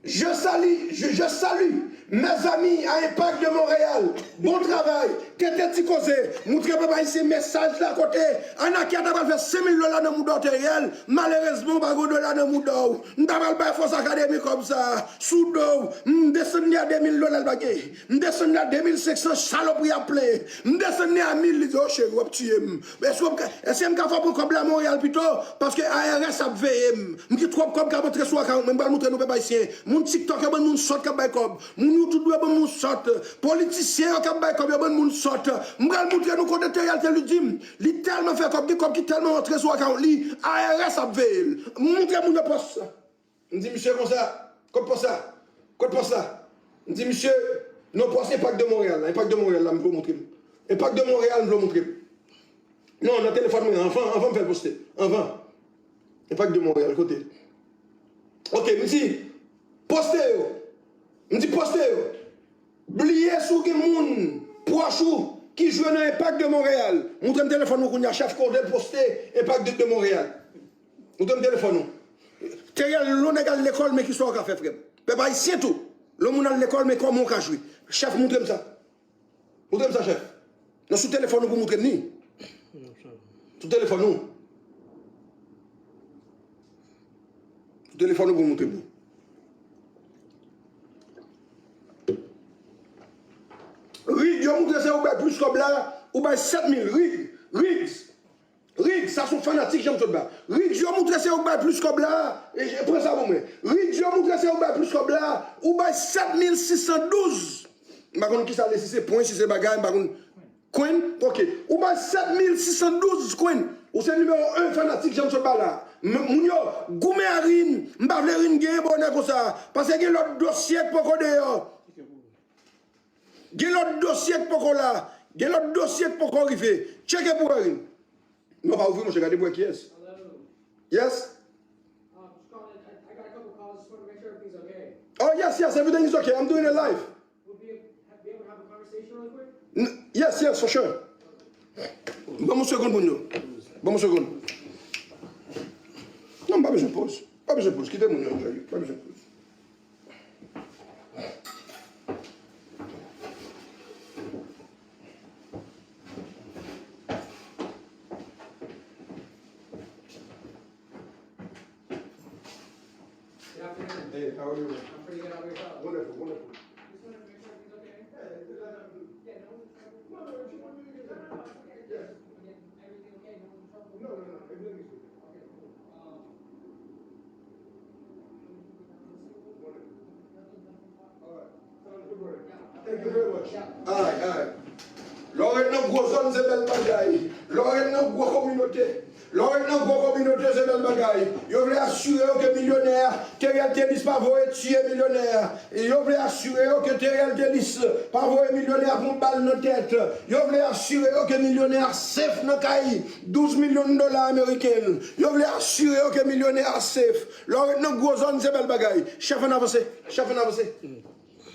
Je salue, je, je salue mes amis à Impact de Montréal. Bon travay. Tete ti koze. Moutre pèp ayisyen mesaj la kote. Anakè a ta pral fè senk mil dola nan mouda w Teriel. Malerezman, w pa gon dola nan mouda w. M ta pral bay Fòs Akademi kòb sa. Sou do w. M desann li a de mil dola, l pa gen. M desann li a de mil senk san, salopri ap plenyen. M desann li a mil, li di, o cheri, w ap tiye m. Èske w ap ka, èske m ka fè w pran kòb la Monreyal pito? Paske A R S ap veye m. M gen twòp kòb k ap antre sou akawont mwen. M pral montre nou pèp ayisyen. Moun TikTok yo bann moun sòt k ap bay kòb. Moun YouTube yo bann moun sòt. Politisyen yo k ap bay kòb yo bann moun sòt. M pral montre nou kote Teriel te li di m. Li tèlman fè kòb, gen kòb ki tèlman antre sou akawont li, A R S ap veye l. M montre moun yo pòs sa. M di misye konsa, kot pòs la? Kot pòs la? M di misye, non, pòs Impact de Montréal la, Impact de Montréal la, m vle w montre m. Impact de Montréal, m vle w montre m. Non, nan telefòn mwen, anvan, anvan m fè l poste. Anvan. Impact de Montréal, kote? Ok, m di, poste yo. M di, poste yo. Bliye si w gen moun pwòch ou ki jwe nan Impact de Montréal. Montre m telefòn ou kounye a, chèf, kote l poste Impact de, de Montréal. Montre m telefòn ou. Teriel, lè w nèg al lekòl, men kisa w ka fè, frè m. Pèp ayisyen tou. Lè yon moun al lekòl, men kòman w ka jwe? Chèf, moutre m sa. Moutre m sa, chèf. Non, sou telefòn ou pou moutre m ni. Sou telefòn ou. Sou telefòn ou pou moutre m ni. Rig, yo moutre se ou bay plis kòb la, ou bay sèt mil. Rig, Riggs. Riggs, sa se yon fanatik Jean Claude ba. Riggs, yo moutre se ou k bay plis kòb la. E, e, pran sa pou mwen. Riggs, yo moutre se ou k bay plis kòb la. Ou bay sèt mil sis san douz. M pa konn kisa l ye, si se pwen, si se bagay, m pa konn. Kwen, ok. Ou bay sèt mil sis san douz kwen. Ou se nimewo en fanatik Jean Claude ba la. M-, moun yo, goumen a Rin. M pa vle Rin genyen bonè konsa. Paske gen lòt dosye k poko deyò. Gen lòt dosye k poko la. Gen lòt dosye k poko rive. Tcheke pou wè Rin. Non, pa ouvri, monchè, gade pou wè kiyès. Hello. Yes? Um, just calling. I, I got a couple calls. Just wanted to make sure everything's okay. Oh, yes, yes, everything is okay. I'm doing it live. We'll be, be able to have a conversation really quick? N-, yes, yes, for sure. Ban m yon segonn pou nou. Ban m yon segonn. Non, m pa bezwen poz. Pa bezwen poz. Kite moun yo enjoy. Pa bezwen poz. Good afternoon. Hey, how are you? I'm pretty good. How about yourself? Wonderful, wonderful. Just wanted to make sure everything's okay. Yeah, it's not a big deal. Yeah, no one's in trouble? No, no, no, no, no, no, it's okay. Yeah. Again, everything okay? No one's in trouble? No, no, no, everything is good. Okay, cool. Um, Wonderful. All right. Sounds good, brother. Thank you very much. Alright, alright. Lè w ret nan gwo zòn, se bèl bagay. Lè w ret nan gwo kominote, lè w ret nan gwo kominote, se bèl bagay. Yo vle asire yo ke milyonè a, Theriel Thelus pa voye tiye milyonè a. Yo vle asire yo ke Theriel Thelus pa voye milyonè a pran bal nan tèt. Yo vle asire yo ke milyonè a safe nan kay douz milyon dola ameriken. Yo vle asire yo ke milyonè a safe. Lè w ret nan gwo zòn, se bèl bagay. Chèf, ann avanse. Chèf, ann avanse.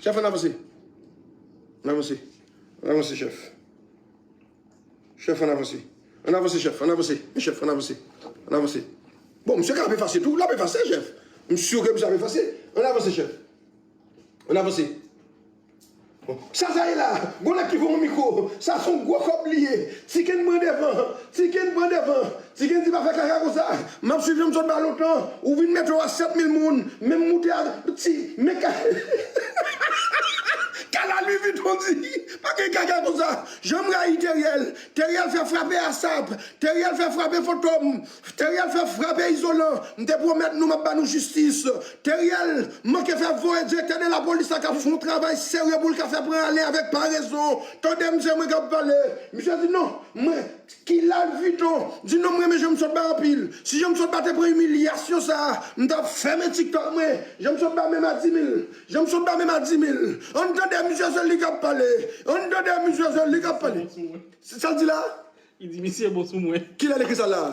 Chèf, ann avanse. Ann avanse. Ann avanse, chèf. Chèf, ann avanse. Ann avanse, chèf. Ann avanse. Men chèf, ann avanse. Ann avanse. Bon, misye ka ap efase tou. L ap efase, chèf. M si ke misye ap efase. Ann avanse, chèf. Ann avanse. Bon. Sa, sa ye la. Gon nèg ki voye yon mikwo. Sa se yon gwo kòb li ye. Tiken pran devan. Tiken pran devan. Tiken di pa fè kaka konsa. M ap swiv Jean Claude ba lontan. Ou vin mete w a sèt mil moun. Men m moute a ti. Men ka-, kala Louis Vuitton di. Pa gen kaka konsa. Jan m rayi Theriel. Theriel fè frape ASAP. Theriel fè frape Fantom. Theriel fè frape izolan. M te pwomèt nou m ap ba nou jistis. Theriel manke fè voye direktè de lapolis la k ap fè yon travay serye pou l ka fè pran ale avèk parezon. Tande misye, mwen k ap pale. Misye di non, mwen, ki Louis Vuitton? Di non, m renmen Jean Claude ba anpil. Si Jean Claude ba te pran imilyasyon sa a, m t ap fèmen TikTok mwen. Jean Claude ba menm a di mil. Jean Claude ba menm a di mil. Ann tande misye, se li k ap pale. Ann tande misye, se li k ap pale. Sa l di la? Li di misye bon sou mwen. Kilè l ekri sa la?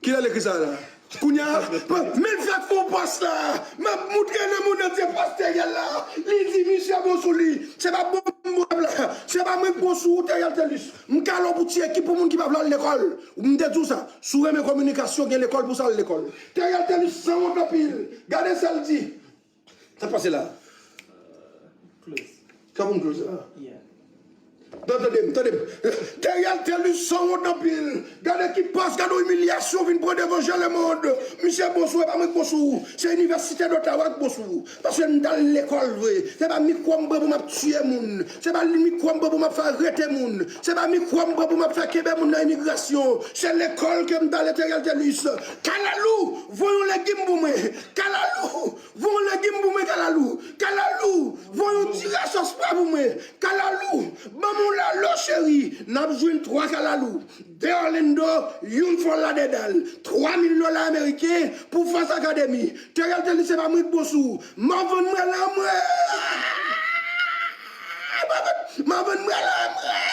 Kilè l ekri sa la? Kounye a, men l fèk fè yon pòs la. M ap moutre lemonn antye pòs Theriel la. Li di misye bon sou li. Se pa bon m bon la. Se pa mwen k bon sou ou, Theriel Thelus. M kale w pou tiye ki pou moun ki pa vle al lekòl. M te di w sa. Si w renmen kominikasyon, gen lekòl pou sa, al lekòl. Theriel Thelus sanwont anpil. Gade sa l di. Sa k pase la? Close. Sa pou m close la? Yeah. Tande, tande m, tande m. Theriel Thelus sanwont anpil. Gade ki pòs, gade yon imilyasyon vin pran devan je lemonn. Misye bon sou, e pa mwen k bon sou ou. Se Inivèsite d'Ottawa k bon sou ou. Paske m t al lekòl vre. Se pa mikwo m pran pou m ap tiye moun. Se pa mikwo m pran pou m ap fè arete moun. Se pa mikwo m pran pou m ap fè kenbe moun nan imigrasyon. Se lekòl ke m t ale, Theriel Thelus. Kalalou, voye yon legim pou mwen. Kalalou, voye yon legim pou mwen, Kalalou. Kalalou, voye yon ti rasòs pa pou mwen. Kalalou, ban m yon lalo, cheri. N ap jwenn twa Kalalou. De Orlando, youn fò ladedan l. Twa mil dola ameriken pou Fòs Akademi. Theriel Thelus, se pa mwen k bon sou ou. M ap vann mwen la, mwen. M ap vann mwen la, mwen.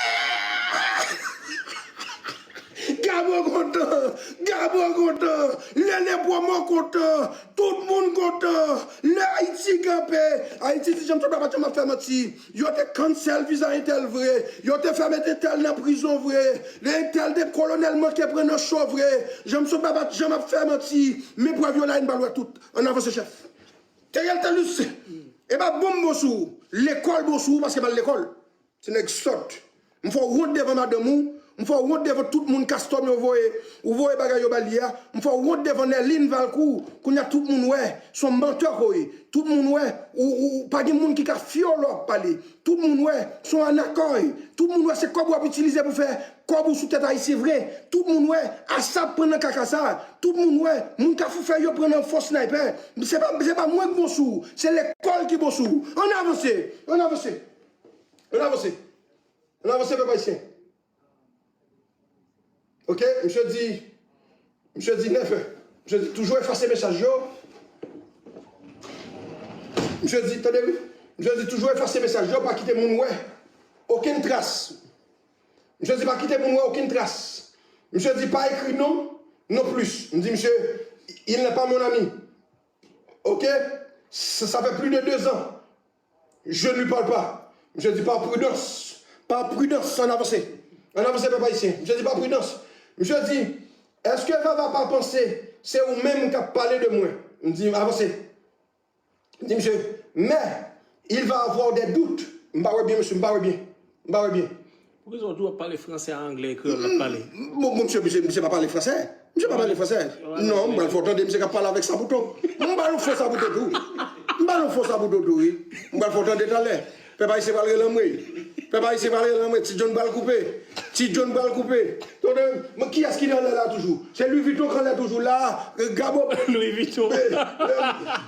Gabo kontan, Gabo kontan, Lele Pwomo kontan, tout moun kontan. Lè Ayiti kanpe, Ayiti di Jean Claude pa janm ap fè manti. Yo te cancel viza entèl vre, yo te fèmen entèl nan prizon vre, entèl de kolonèl manke pran nan cho vre. Jean Claude pa janm ap fè manti. Men prèv yo la, n pral wè tout. Ann avanse, chèf. Theriel Thelus. E pa bon m bon sou ou. Lekòl bon sou ou paske m al lekòl. Se nèg sòt. M fè w wont devan madanm ou. M fè w wont devan tout moun Custom yo voye. Ou voye bagay yo ba li a. M fè w wont devan Nerline Valcourt. Kounye a tout moun wè. Se yon mantè ke w ye. Tout moun wè. Ou, ou, ou pa gen moun ki ka fye w lè w ap pale. Tout moun wè. Se yon anakòy. Tout moun wè se kòb w ap itilize pou fè kòb ou sou tèt Ayisyen vre. Tout moun wè. Asap pran nan kaka sa. Tout moun wè. Moun Kafou Fèy yo pran nan fo snaypè. Se pa, se pa mwen ki bon sou ou. Se lekòl ki bon sou ou. Ann avanse. Ann avanse. Ann avanse. Ann avanse, pèp ayisyen. Ok, misye di, misye di nèf è. Misye di toujou efase mesaj yo. Misye di, tande wi. Misye di toujou efase mesaj yo, pa kite moun wè okenn tras. Misye di pa kite moun wè okenn tras. Misye di pa ekri non, non plis. M di misye, il n'est pas mon ami. Ok? Ça, ça fait plus de deux ans. Je ne lui parle pas. Misye di pa pridans. Pa pridans, ann avanse. Ann avanse, pèp ayisyen. Misye di pa pridans. Misye di, èske Vava pa panse se ou menm k ap pale de mwen? M di, avanse. M di misye, mais il va avoir des doutes. M pa wè byen, mesye, m pa wè byen. M pa wè byen. Poukisa w toujou ap pale fransè a anglè, kreyòl l ap pale? Bon, bon, misye, misye, misye pa pale fransè. Misye pa pale fransè. Non, m pral fè w tande misye k ap pale avèk Sabuto. M ba l yon fo Sabuto tou. M ba l yon fo Sabuto tou, wi. M pral fè w tande talè. Pèp ayisyen pral rele anmwey. Pèp ayisyen pral rele anmwey. Ti John pral koupe. Ti John pral koupe. Tande, men kiyès ki anlè la toujou? Se Louis Vuitton k anlè toujou la. Gabo. Louis Vuitton.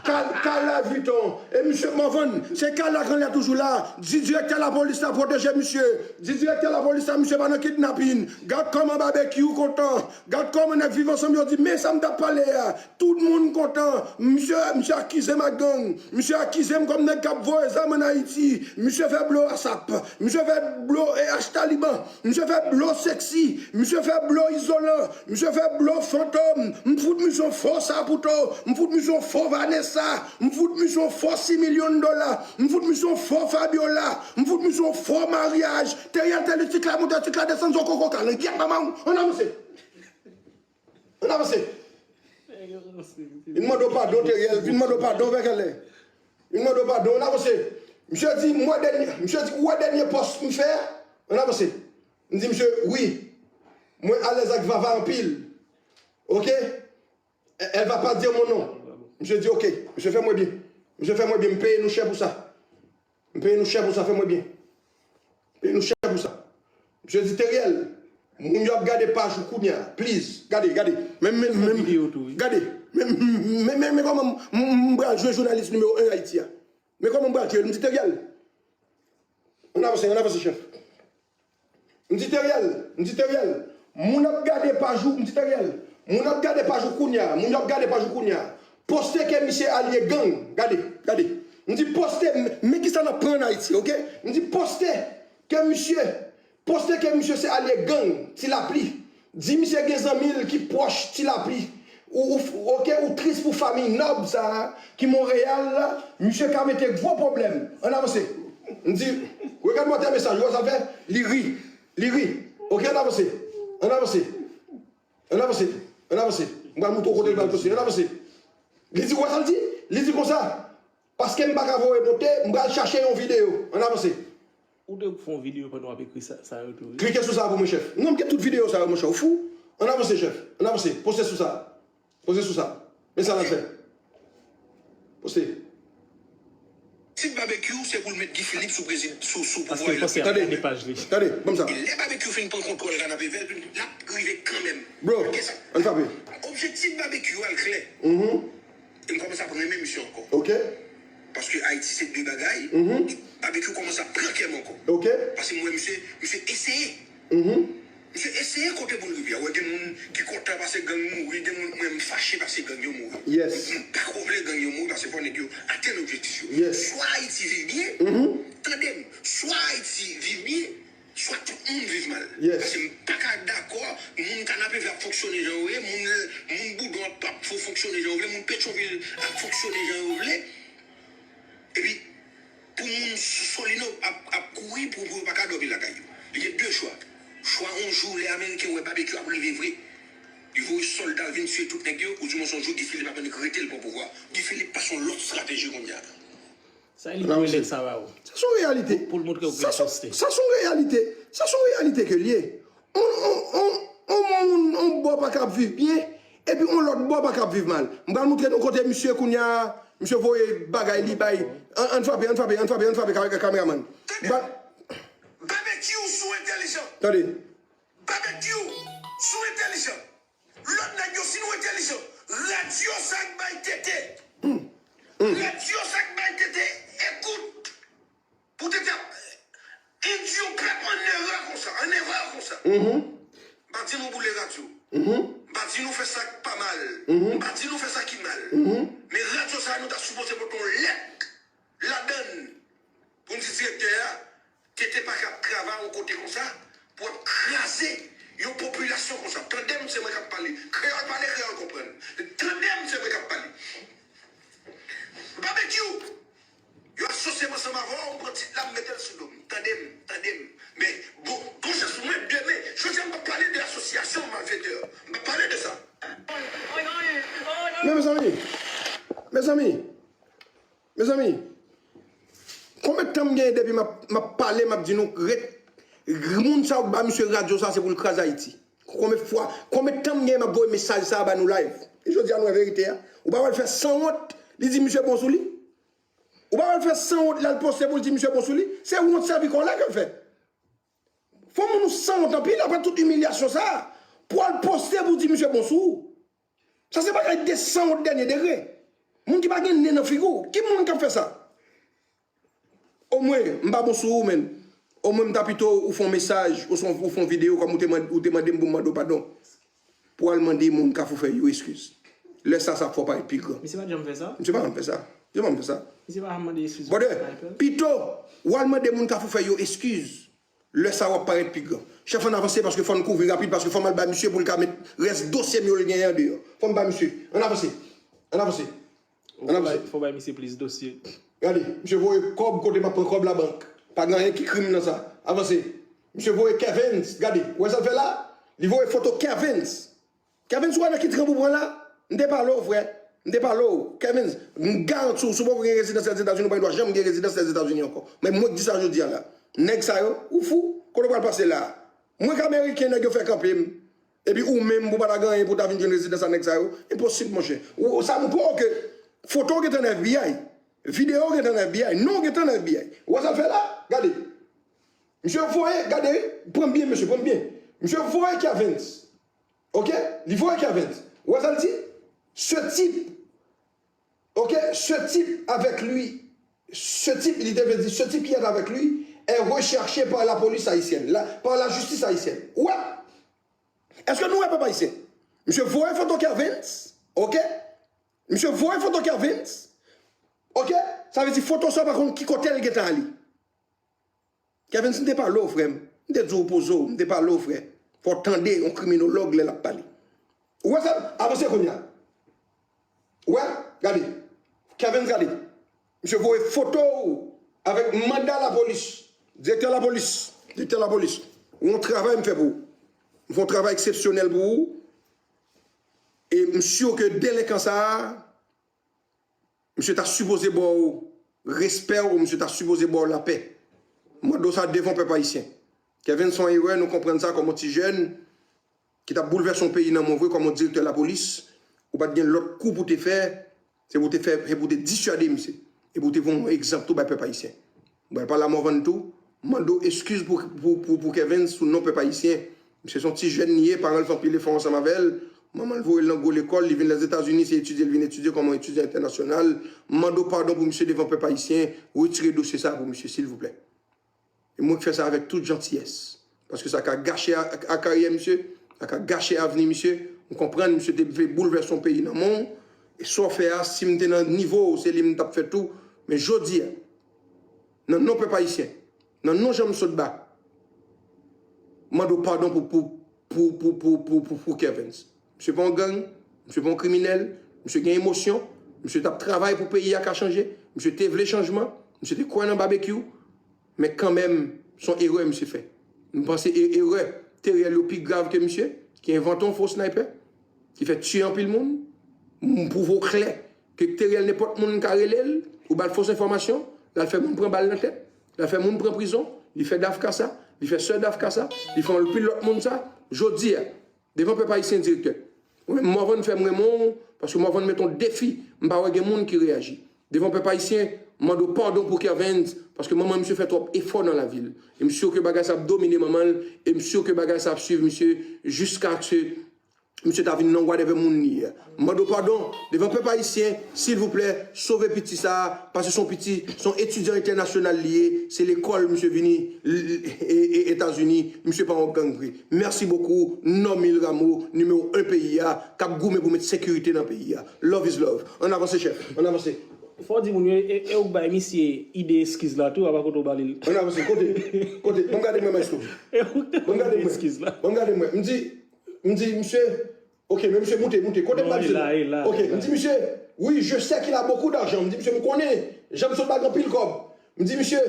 Kal-, Carla Vuitton. E misye Morvan, se Carla k anlè toujou la. Di direktè lapolis la pwoteje misye. Di direktè lapolis la misye pa nan kidnapin. Gad kòman Babekyou kontan. Gad kòman nèg Viv Ansanm yo di, men sa m t ap pale a. Tout moun kontan. Misye, misye akize m ak gang. Misye akize m kòm nèg k ap voye zam ann Ayiti. Misye fè blo Asap. Misye fè blo, e, H Taliban. Misye fè blo Sexy. Misye fè blo Izolan. Misye fè blo Fantom. M fout misye yon fo Sabuto. M fout misye yon fo Vanessa. M fout misye yon fo sis milyon dola. M fout misye yon fo Fabiola. M fout misye yon fo maryaj. Teriel te li ti kla monte, ti kla desann, zò koko kalangyèt manman w. Ann avanse. Ann avanse. Vin mande w padon, Teriel. Vin mande w padon, Vèkèlè. Vin mande w padon, ann avanse. Misye di, m wè dènye, misye di, ou wè dènye pòs m fè a? Ann avanse. M di misye, wi. Mwen alèz ak Vava anpil. Ok? Elle va pas dire mon nom. Misye di, ok. Misye fè mwen byen. Misye fè mwen byen. M peye nou chè pou sa. M peye nou chè pou sa, fè mwen byen. M peye nou chè pou sa. Misye di, Teriel, moun yo ap gade paj ou kounye a. Please, gade, gade. Men, men, men, gade. Men, men, men, men kòman m, m, m pral jwe jounalis nimewo en Ayiti a. Men kòman m pral jwe l, m di, Teriel. Ann avanse, ann avanse, chèf. M di, Teriel, m di, Teriel, moun ap gade paj ou, m di, Teriel, moun ap gade paj ou kounye a, moun yo ap gade paj ou kounye a. Poste ke misye alye gang, gade, gade. M di, poste, men, men kisa n ap pran ann Ayiti, ok? M di, poste ke misye, poste ke misye se alye gang, Ti Lapli. Di misye gen zanmi l ki pwòch Ti Lapli. Ou, ou, ok, ou tris pou fanmi nòb sa a ki Monreyal la, misye ka mete gwo pwoblèm. Ann avanse. M di, regad motè mesaj, ou wè sa l fè? Li ri. Li ri. Ok, ann avanse. Ann avanse. Ann avanse. Ann avanse. M pral montre w kote l pral poste. Ann avanse. Li di, ou wè sa l di? Li di konsa, paske m pa ka voye monte, m pral chache yon videyo. Ann avanse. Ou te fè yon videyo pandan w ap ekri sa, sa yo tou, wi. Klike sou sa pou mwen, chèf. Non, m gen tout videyo sa yo, monchè. Ou fou? Ann avanse, chèf. Ann avanse. Poste sou sa. Poste sou sa. Men sa l al fè. Poste. Objektif Babekyou, se pou l met Guy Philippe sou prezid-, sou, sou pouvwa. Paske l panse ap gade paj li. Tande, tande, ban m sa. E lè Babekyou fin pran kontwòl Kanapevèl, l ap rive kanmenm. Bro, ann frape. Objektif Babekyou al klè. Mhm. E m kòmanse ap renmen misye ankò. Ok. Paske Ayiti se de bagay. Mhm. Babekyou kòmanse ap pran kè m ankò. Ok. Paske m wè misye, misye eseye. Mhm. Misye eseye konte pou l rive. Ou wè gen moun ki kontan paske gang mouri, gen moun mwen m fache paske gang yo mouri. Yes. M pa ko vle gang yo mouri paske fò nèg yo atenn objektif yo. Yes. Swa Ayiti viv byen, mhm, tande m, swa Ayiti viv byen, swa tout moun viv mal. Yes. Paske m pa ka dakò, moun Kanapevè ap fonksyone jan yo ye, moun, moun Boudon ap, ap fo-, fonksyone jan yo vle, moun Petyonvil ap fonksyone jan yo vle. Epi, pou moun Solino ap, ap kouri pou, pou yo pa ka dòmi lakay yo. Li gen de chwa. Chwa yon jou, lè Ameriken wè Babekyou ap rive vre, li voye sòlda l vin tiye tout nèg yo, ou di mwen se yon jou Guy Philippe ap annik rete l pran pouvwa. Guy Philippe pa se yon lòt estrateji kounye a. Sa e li pou lèt sa ba ou. Sa se yon reyalite. Pou l montre w ke l poste. Sa se yon reyalite. Sa se yon reyalite ke l ye. On, on, on, on moun, on bò pa ka ap viv byen, epi on lòt bò pa ka ap viv mal. M pral montre nou kote misye kounye a, misye voye bagay li bay. Ann, ann frape, ann frape, ann frape, ann frape, ka-, ka-, kameramann. Ba- Babekyou sou entèlijan. Tande. Babekyou sou entèlijan. Lòt nèg yo, si nou entèlijan, radyo sa k bay tete. Radyo sa k bay tete, ekout. Pou tete ap endui yon pèp an erè konsa, an erè konsa. M pa di nou boule radyo. M pa di nou fè sa k pa mal. M pa di nou fè sa ki mal. Men radyo sa a, nou ta sipoze pote yon lèt ladann pou n di direktè a, tete pa ka ap travay yon kote konsa pou ap kraze yon popilasyon konsa. Tande m, se mwen k ap pale. Kreyòl pale, kreyòl konprann. Tande m, se mwen k ap pale. Babekyou, yo asosye m ansanm avè w, m pran tit la, m mete l sou do m. Tande m, tande m. Men, bon, bon chans pou mwen, demen, jodi a m p ap pale de asosyasyon malfetè. M p ap pale de sa. Men, mezanmi, mezanmi, mezanmi, konbyen tan m genyen depi m ap, m ap pale, m ap di nou ret, moun sa yo k ba misye radyo sa, se pou l kraze Ayiti. Konbyen fwa, konbyen tan m genyen m ap voye mesaj sa a ba nou live? E jodi a nou wè verite a. Ou pa wè l fè sanwont, li di misye bon sou li? Ou pa wè l fè sanwont lè l poste pou l di misye bon sou li? Se wont sèvi kò l la ke l fè. Fò moun ou sanwont anpil apre tout imilyasyon sa a, pou al poste pou di misye bon sou ou. Sa se bagay de sanwont dènye degre. Moun ki pa gen nen nan figi w. Ki moun k ap fè sa? Omwen, m pa bon sou ou, men omwen m ta pito ou fè yon mesaj, ou fè yon, ou fè yon videyo, kòm ou te mande, ou te mande m pou m mande w padon. Pou al mande moun Kafou Fèy yo eskiz. Lè sa, sa ap fè w parèt pi gran. Misye pa t janm fè sa? Misye pa janm fè sa. Misye pa janm fè sa. Misye pa janm mande eskiz. Brother, pito, ou al mande moun Kafou Fèy yo eskiz. Lè sa w ap parèt pi gran. Chèf, ann avanse paske fò n kouvri rapid, paske fò m al bay misye pou l ka met rès dosye m yo l genyen andeyò. Fò m bay misye. Ann avanse. Ann avanse. Ann avanse. Fò bay misye plis dosye. Gade, misye voye kòb kote m ap pran kòb labank. Pa gen anyen ki krim nan sa. Avanse. Misye voye Kervens. Gade, ou wè sa l fè la? Li voye foto Kervens. Kervens, ou wè nan ki tren pou pran la? M te pale w, frè. M te pale w. Kervens, m garanti w, si w poko gen rezidans Lèzetazini, ou pa gen dwa janm gen rezidans Lèzetazini ankò. Men mwen k di sa jodi a la. Nèg sa yo, ou fou? Kote w pral pase la a? Mwen k ameriken, nèg yo fè kanpe m. Epi ou menm, pou w pa ta gen anyen pou w ta vin jwenn rezidans a nèg sa yo? Enposib, monchè. Ou, ou sa montre w ke foto w gentan nan F B I. Videyo w gentan nan F B I. Non w gentan nan F B I. Ou wè sa l fè la? Gade. Misye voye, gade, pran m byen, mesye, pran m byen. Misye voye Kervens. Ok? Li voye Kervens. Ou wè sa l di? Ce type, ok, ce type avec lui, ce type, li te vle di, ce type qui est avec lui est recherché par la police haïtienne, la, par la justice haïtienne. Ou wè? Èske nou wè, pèp ayisyen? Misye voye foto Kervens, ok? Misye voye foto Kervens, ok? Sa vle di foto sa w pa konn ki kote l gentan ale. Kervens, m te pale w, frè m. M te di w poze w, m te pale w, frè. Fò w tande yon kriminològ lè l ap pale. Ou wè sa? Avanse kounye a. Ou wè? Gade. Kervens, gade. Misye voye foto w avèk manda lapolis. Direktè lapolis. Direktè lapolis. Yon travay m fè pou ou. M fè yon travay eksepsyonèl pou ou. E m si ke delenkan sa a, misye ta sipoze ba w respè w, misye ta sipoze ba w lapè. M mande w sa devan pèp ayisyen. Kervens, se yon erè, nou konprann sa kòm yon ti jèn ki t ap boulvèse yon peyi nan men w vre kòm yon direktè lapolis. Ou pa t gen lòt kou pou w te fè, se pou w te fè, se pou w te disyade misye. E pou w te voye yon egzanp tou bay pèp ayisyen. M pral pale a Morvan tou. M mande w eskiz pou, pou, pou, pou Kervens sou non pèp ayisyen. Misye se yon ti jèn li ye, paran l fè anpil efò ansanm avè l. Manman l voye l nan gwo lekòl, li vin Lèzetazini, se etidye l vin etidye kòm yon etidyan entènasyonal. M mande w padon pou misye devan pèp ayisyen. Retire dosye sa a pou misye, silvouplè. E mwen k fè sa avèk tout jantiyès. Paske sa ka gache a, a karyè misye, sa ka gache avni misye. M konprann misye te vle boulvèse yon peyi nan men w. E sa w fè a, si m te nan nivo w, se li m t ap fè tou. Men jodi a, nan non pèp ayisyen, nan non Janm Sotba, m mande w padon pou, pou, pou Kervens. Misye pa yon gang, misye pa yon kriminèl, misye gen emosyon, misye t ap travay pou peyi a ka chanje, misye te vle chanjman, misye te kwè nan Babekyou, men kanmenm, se yon erè misye fè. M panse e-, erè Teriel yo pi grav ke misye, ki envante yon fo snaypè, ki fè tiye anpil moun. M pwouve w klè ke Teriel, nenpòt moun ka rele l, ou ba l fos enfòmasyon, L al fè moun pran bal nan tèt. L al fè moun pran prizon. Li fè Dafka sa. Li fè sè Dafka sa. Li fè anpil lòt moun sa. Jodi a, devan pèp ayisyen, direktè, mwen menm, Morvan fè m renmen w, paske Morvan mete yon defi, m pa wè gen moun ki reyaji. Devan pèp ayisyen, m mande w padon pou Kervens, paske manman misye fè twòp efò nan lavi l. E m si ke bagay sa ap domine manman l, e m si ke bagay sa ap swiv misye jiskaske misye ta vin nan whatever moun li ye. M mande w padon devan pèp ayisyen, silvouplè, sove piti sa a, paske se yon piti, se yon etidyan entènasyonal li ye, se lekòl misye vini l- e- e- Etazini, misye pa yon gang vre. Mèsi bokou, Normil Rameau, nimewo en peyi a, k ap goumen pou met sekirite nan peyi a. Love is love. Ann avanse, chèf, ann avanse. Fò w di moun yo, e, e ou k bay misye ide eskiz la tou, apa kote w ba li l? Ann avanse, kote? Kote? Ban m gade mwen, maestro. E ou k te Ban m gade mwen. Eskiz la. Ban m gade mwen. M di, m di, misye, ok, men misye, moute, moute. Kote m ba misye? Non, e la, e la, ok, e la. M di, misye, oui, je sais qu'il a beaucoup d'argent. M di, misye, m konnen Jean Sot Bag anpil kòb. M di, misye,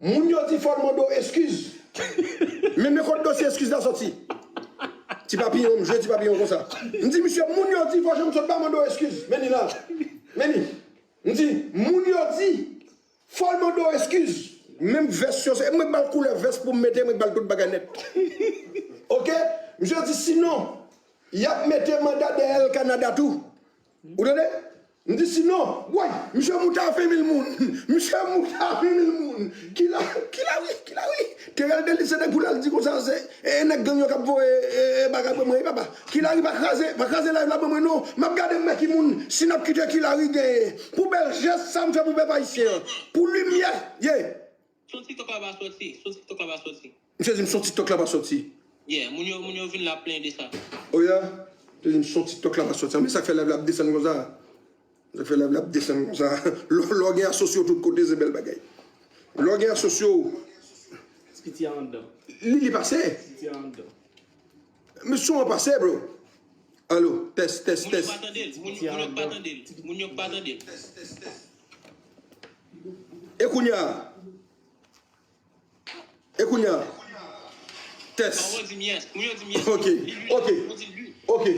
moun yo di fò l mande w eskiz. Men, men kot dosye eskiz la sòti. Ti papiyon, m jwe ti papiyon konsa. M di, misye, moun yo di fò Jean Sot Bag mande w eskiz. Men li la. Men li. M di, moun yo di fò l mande w eskiz. Menm vès yo, se mwen k ba l koulè vès pou m mete, mwen k ba l tout bagay nèt. Ok? Misye di, sinon, y ap mete manda dèyè l Kanada tou. Ou tande? M di, sinon, woy, misye moute a ven mil moun. Misye moute a ven mil moun. Ki la, ki la wi, ki la wi. Terrell Delus se nèg pou l al di konsa, se e nèg gang yo k ap voye e, e, bagay ban mwen, wi, papa. Ki la wi, pa kraze, pa kraze live la ban mwen, non. M ap gade m wè ki moun, si n ap kite ki la wi genyen. Pou bèl jès sa m fè pou pèp ayisyen an. Pou limyè, ye. Sou TikTok la pa soti, sou TikTok la pa soti. Misye di m sou TikTok la pa soti. Yeah, moun yo, moun yo vin la plenyen de sa. Oh yeah? Misye di m sou TikTok la pa soti. Men sa k fè live la ap desann konsa. Sa k fè live la ap desann konsa. Lè lè w gen asosye w tout kote, se bèl bagay. Lè w gen asosye w. Piti a anndan. Li, li pase. Piti a anndan. Men son an pase, bro. Alo, tès, tès, tès. Moun yo pa tande l. Moun, moun yo pa tande l. Moun yo pa tande l. E kounye a? E kounye a? Tès. Moun yo di m yes. Moun yo di m yes. Ok, ok, ok.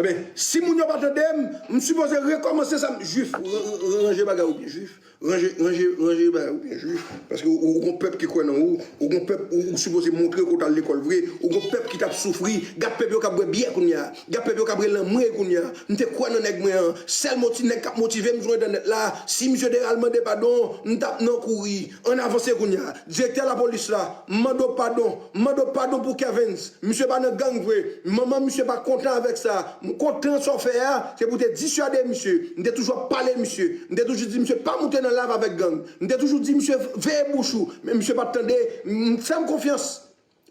Eben, si moun yo pa tande m, m sipoze rekòmanse sa m, Jwif, r- r- ranje bagay ou byen, Jwif. Ranje, ranje, ranje bagay ou byen, Jwif. Paske ou, ou gon pèp ki kwè nan ou, ou gon pèp, ou, ou sipoze montre ke w t al lekòl vre, ou gon pèp ki t ap soufri, gad pèp yo k ap bwè byè kounye a, gad pèp yo k ap rele anmwey kounye a. M te kwè nan nèg mwen an, sèl moti nèg k ap motive m sou entènèt la, si misye te al mande padon, m t ap nan kouri. Ann avanse kounye a. Direktè lapolis la, m mande w padon, m mande w padon pou Kervens. Misye pa nan gang vre. Manman misye pa kontan avèk sa. M kontan sa w fè a, se pou w te disyade misye. M te toujou ap pale misye. M te toujou di misye pa moute nan live avèk gang. M te toujou di misye veye bouch ou. Men misye pa t tande. M, fè m konfyans.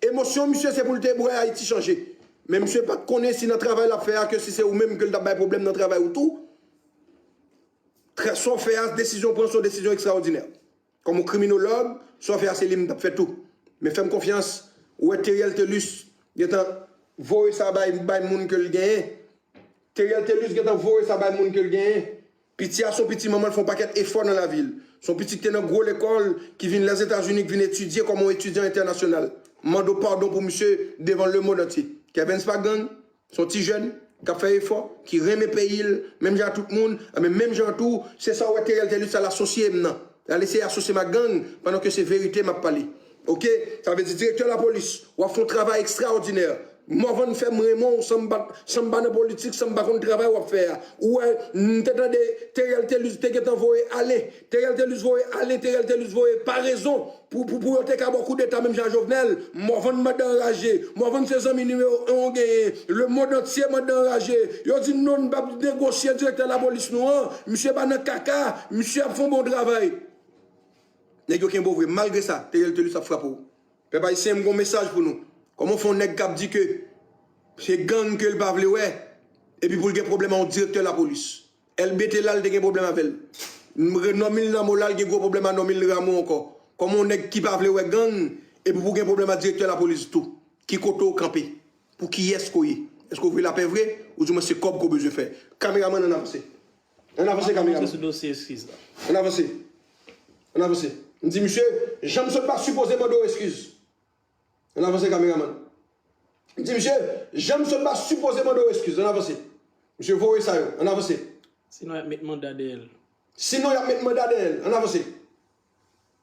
Emosyon misye se pou l te bwè Ayiti chanje. Men misye pa t konnen si nan travay l ap fè a ke si se ou menm ke l t ap bay pwoblèm nan travay ou tou. Trè, sa w fè a, desizyon w pran se yon desizyon ekstraòdinè. Kòm yon kriminològ, sa w fè a se li m t ap fè tou. Men fè m konfyans, ou wè Theriel Thelus gentan voye sa bay, bay moun ke l genyen. Theriel Thelus gentan voye sa bay moun ke l genyen. Piti a se yon piti manman l fè yon pakèt efò nan lavi l. Se yon piti ki te nan gwo lekòl, ki vin Lèzetazini, ki vin etidye kòm yon etidyan entènasyonal. M mande w padon pou misye devan lemonn antye. Kervens pa gang, se yon ti jèn k ap fè efò, ki renmen peyi l, menm jan ak tout moun, men menm jan tou, se sa w wè Theriel Thelus al asosye m nan. L al eseye asosye m ak gang, pandan ke se verite m ap pale. Oke? Sa vle di direktè lapolis, w ap fè yon travay ekstraòdinè. Morvan fè m renmen w, san m pa, san m pa nan politik, san m pa konn travay w ap fè a. Ou wè, m te tande Theriel Thelus te gentan voye ale. Theriel Thelus voye ale, Theriel Thelus voye pa rezon. Pou, pou, pou yo te ka ba w koudeta menm jan ak Jovenel. Morvan mande anraje. Morvan se zanmi nimewo en w genyen. Lemonn antye mande anraje. Yo di non, n p ap negosye direktè lapolis nou an. Misye pa nan kaka. Misye ap fè yon bon travay. Nèg yo kenbe w vre. Malgre sa, Theriel Thelus ap frape w. Pèp ayisyen, m gon mesaj pou nou. Kòman w fè yon nèg k ap di ke se gang ke l pa vle wè, epi pou l gen pwoblèm ak yon direktè lapolis? L B T la, l te gen pwoblèm avè l. Normil Rameau la, l gen gwo pwoblèm ak Normil Rameau ankò. Kòman yon nèg ki pa vle wè gang, epi pou gen pwoblèm ak direktè lapolis tou? Ki kote w kanpe? Pou kiyès ke w ye? Èske w vle lapè vre? Oudimwen se kòb ke w bezwen fè? Kameramann, ann avanse. Ann avanse, kameramann. Antre sou dosye eskiz la. Ann avanse. Ann avanse. M di, misye, Jean Sot pa sipoze mande w eskiz. Ann avanse, kameramann. M di, misye, Jean Sot pa sipoze mande w eskiz. Ann avanse. Misye voye sa yo. Ann avanse. Sinon, y ap met manda dèyè l. Sinon, y ap met manda dèyè l. Ann avanse.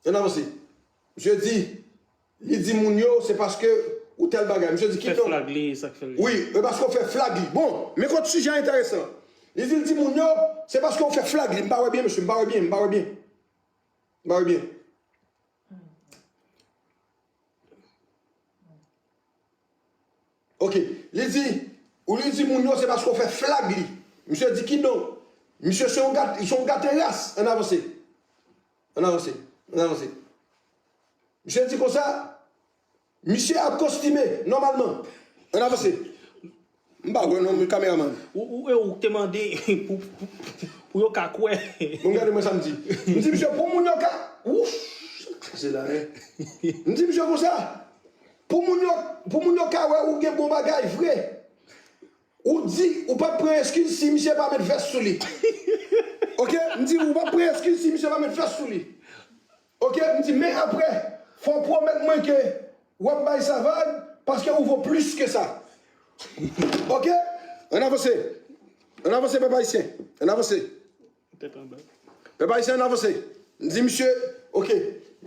Ann avanse. Misye di, li di moun yo, se paske ou tèl bagay. Misye di, ki fè non? Flag li, sa k fè l. Wi, e paske w fè flag li. Bon, men kot sijè a enteresan. Li di, l di moun yo, se paske w fè flag li. M pa wè byen, mesye, m pa wè byen, m pa wè byen. M pa wè byen. Ok, li di, ou li di moun yo se paske w fè flag li. Misye di kidon. Misye se yon gat, se yon gate ras. Ann avanse. Ann avanse. Ann avanse. Misye di konsa, misye ap kostime nòmalman. Ann avanse. M pa wè non, kameramann. Ou, ou, e ou te mande pou, pou, pou yo ka kwè. Bon, gade mwen sa m di. M di misye, pou moun yo ka. Ouf, se la, hein. M di misye konsa, pou moun yo, pou moun yo ka wè ou gen bon bagay vre. Ou di, ou p ap pran eskiz si misye pa met vès sou li. Ok? M di, ou p ap pran eskiz si misye pa met vès sou li. Ok? M di, men apre, fò w pwomèt mwen ke w ap bay sa vag, paske ou vo plis ke sa. Ok? Ann avanse. Ann avanse, pèp ayisyen. Ann avanse. Tèt anba. Pèp ayisyen, ann avanse. M di misye, ok.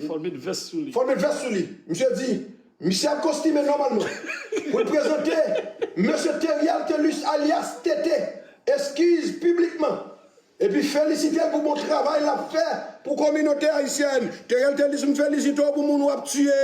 Fò l met vès sou li. Fò l met vès sou li. Misye di, misye ap kostime nòmalman. Pou l prezante mesye Theriel Thelus alyas Tete eskiz piblikman. Epi felisite l pou bon travay l ap fè pou kominote ayisyèn. Theriel Thelus, m felisite w pou moun w ap tiye.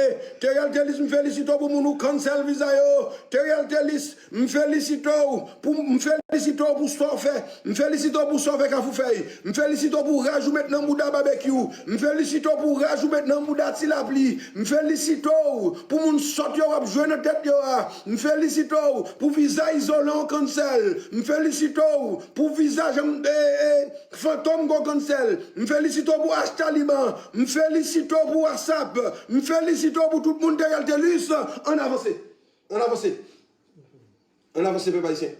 Theriel Thelus, m felisite w pou moun ou cancel viza yo. Theriel Thelus, m felisite w pou, m felisite w pou sa w fè. M felisite w pou sa w fè Kafou Fèy. M felisite w pou raj ou met nan bouda Babekyou. M felisite w pou raj ou met nan bouda Ti Lapli. M felisite w pou moun sòt yo w ap jwe nan tèt yo a. M felisite w pou viza Izolan w cancel. M felisite w pou viza Jan, e, e, Fantom w cancel. M felisite w pou Achtaliban. M felisite w pou ASAP. M felisite w pou tout moun Theriel Thelus. Ann avanse. Ann avanse. Ann avanse, pèp ayisyen.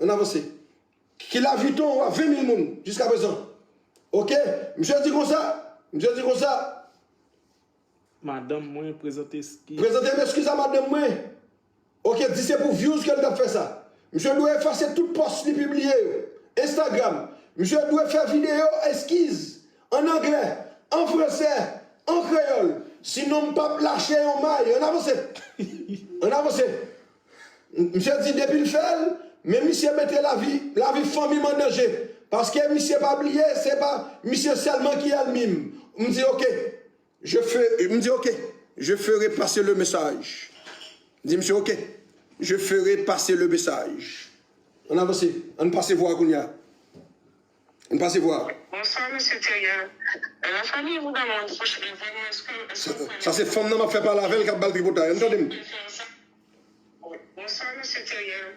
Ann avanse. Kila Vuitton a ven mil moun jiskaprezan. Ok? Misye di konsa. Misye di konsa. Madanm mwen, prezante eskiz. Prezante m eskiz a madanm mwen. Ok, di se pou views ke l t ap fè sa. Misye dwe efase tout pòs li pibliye yo. Instagram. Misye dwe fè videyo eskiz. An anglè, an fransè, an kreyòl. Sinon, m p ap lache yon may. Ann avanse. Ann avanse. M-, misye di depi l fè l, men misye mete lavi, lavi fanmi m an danje. Paske misye pa bliye, se pa misye sèlman ki ènmi m. M di, ok, je fais, m di, ok, je ferai passer le message. M di misye, ok, je ferai passer le message. Ann avanse, ann pase vwa kounye a. Ann pase vwa. Bonsoir, monsieur Thériel. Euh, la famille vous demande, franchement, vraiment, est-ce que, est-ce que vous pouvez... Sa se fanm nan m ap fè pale avè l k ap ba l tripotay. Ann tande m. Bonsoir, monsieur Thériel.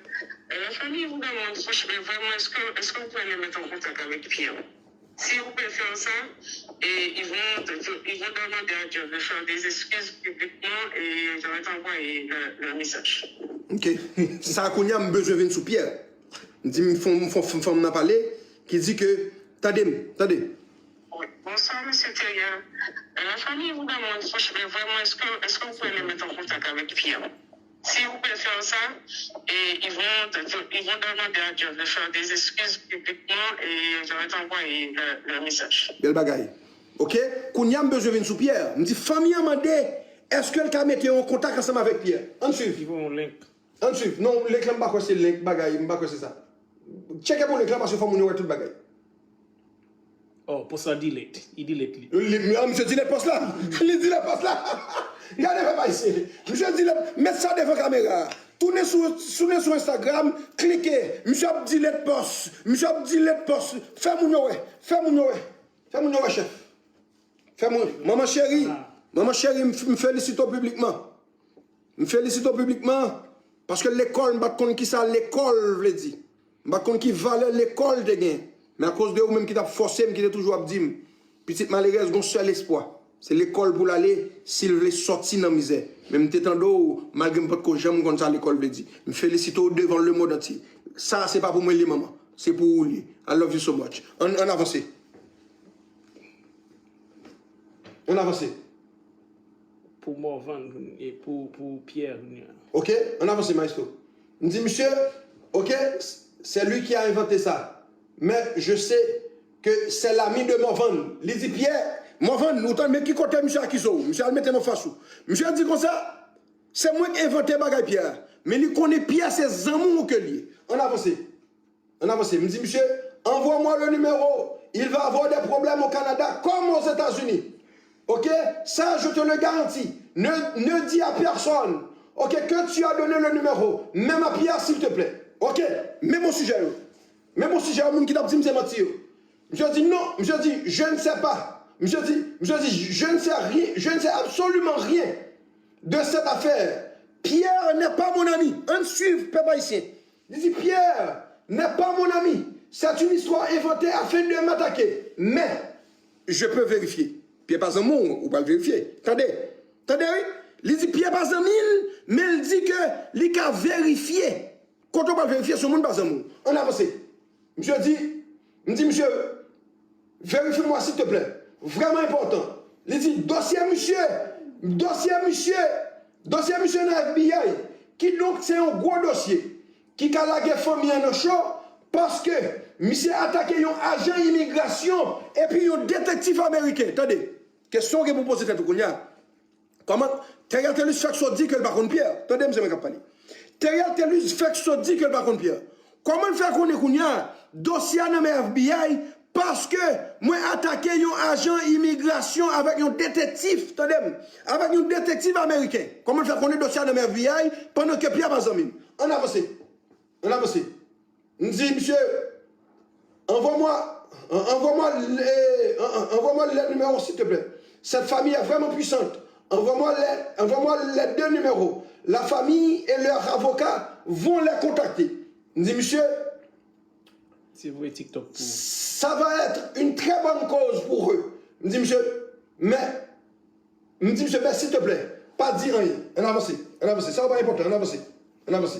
Euh, la famille vous demande, franchement, vraiment, est-ce que, est-ce que vous pouvez les mettre en contact avec Pierre? Si vous pouvez faire ça, et ils vont, ils vont demander à Dieu de faire des excuses publiquement et je vais t'envoyer le, le message. Ok. Sa a kounye a m bezwen vin sou Pierre. M di m fon, m fon, fon, fanm nan pale, ki di ke, tande m, tande. Oui. Bonsoir, monsieur Thériel. Euh, la famille vous demande, franchement, vraiment, est-ce que, est-ce que vous pouvez les mettre en contact avec Pierre? Si vous pouvez faire ça, et ils vont, ils vont demander à Dieu de faire des excuses publiquement et je vais t'envoyer le, le message. Bèl bagay. Ok? Kounye a m bezwen vin sou Pierre. M di fanmi an mande, èske l ka mete yo an kontak ansanm avèk Pierre? Ann swiv. Li voye yon link. Ann swiv. Non, link lan m pa kwè se link bagay, m pa kwè se sa. Tcheke pou link lan paske fò moun yo wè tout bagay. Oh, post la delete. Li delete li. Li, ah, misye delete post la. Li delete post la. Gade pèp ayisyen. Misye delete, met sa devan kamera. Tounen sou, tounen sou Instagram, klike. Misye ap delete post. Misye ap delete post. Fè moun yo wè. Fè moun yo wè. Fè moun yo wè, chèf. Fè moun. Manman cheri, manman cheri, m, m felisite w piblikman. M felisite w piblikman, paske lekòl, m pa t konn kisa lekòl vle di. M pa t konn ki valè lekòl te gen. Men akoz de ou menm ki t ap fòse m, ki te toujou ap di m, pitit malerèz, gon sèl espwa. Se lekòl pou l ale, si l vle sòti nan mizè. Men m te tande w, malgre m pa t ko janm konn sa lekòl vle di. M felisite w devan lemonn antye. Sa a se pa pou mwen li, manman. Se pou ou li. I love you so much. Ann, ann avanse. Ann avanse. Pou Morvan e pou, pou Pierre kounye a. Ok, ann avanse, maestro. M di, misye, ok, c'est lui qui a inventé ça. Mais je sais que c'est l'ami de Morvan. Li di, Pierre, Morvan, ou tann, men ki kote misye akize w? Misye al mete m anfas ou. Misye di konsa, se mwen k envante bagay Pierre. Men li konnen Pierre se zanmi w ke l ye. Ann avanse. Ann avanse. M di misye, envoie-moi le numéro. Il va avoir des problèmes au Canada comme aux États-Unis. Ok? Ça, je te le garantis. Ne, ne dis à personne, ok, que tu as donné le numéro. Même à Pierre, s'il te plaît. Ok? Men bon sijè yo. Men bon sijè yo, moun ki t ap di m se manti yo. Misye di non. Misye di, je ne sais pas. Misye di, misye di, je ne sais rien, je ne sais absolument rien de cette affaire. Pierre n'est pas mon ami. Ann swiv, pèp ayisyen. Li di, Pierre n'est pas mon ami. C'est une histoire inventée afin de m'attaquer. Mais je peux vérifier. Pierre pa zanmi w, ou pral verifye. Tande. Tande, wi. Li di Pierre pa zanmi l, men l di ke li ka verifye. Kote w pral verifye si yon moun pa zanmi w? Ann avanse. Misye di, m di misye, vérifiez-moi s'il te plaît. Vrèman enpòtan. Li di, dosye misye, dosye misye, dosye misye nan F B I. Kidonk, se yon gwo dosye ki ka lage fanmi an nan cho, paske misye atake yon ajan imigrasyon epi yon detektif ameriken. Tande, kesyon w gen pou poze tèt ou kounye a. Kòman Theriel Thelus fè k sot di ke l pa konn Pierre? Tande, m se mwen k ap pale. Theriel Thelus fè k sot di ke l pa konn Pierre. Kòman l fè konnen kounye a dosye a nan men F B I? Paske mwen atake yon ajan imigrasyon avèk yon detektif, tande m, avèk yon detektif ameriken. Kòman l fè konnen dosye a nan men F B I pandan ke Pierre pa zanmi m? Ann avanse. Ann avanse. M di, misye, envoie-moi, en- envoie-moi le, en- en- envoie-moi le numéro, s'il te plaît. Cette famille est vraiment puissante. Envoie-moi les, envoie-moi les deux numéros. La famille et leur avocat vont les contacter. M di, misye, Se vre TikTok pou ou. Ça va être une très bonne cause pour eux. M di, misye, men, m di, misye, men, s'il te plaît, pa di anyen. Ann avanse, ann avanse. Sa yo pa enpòtan, ann avanse. Ann avanse.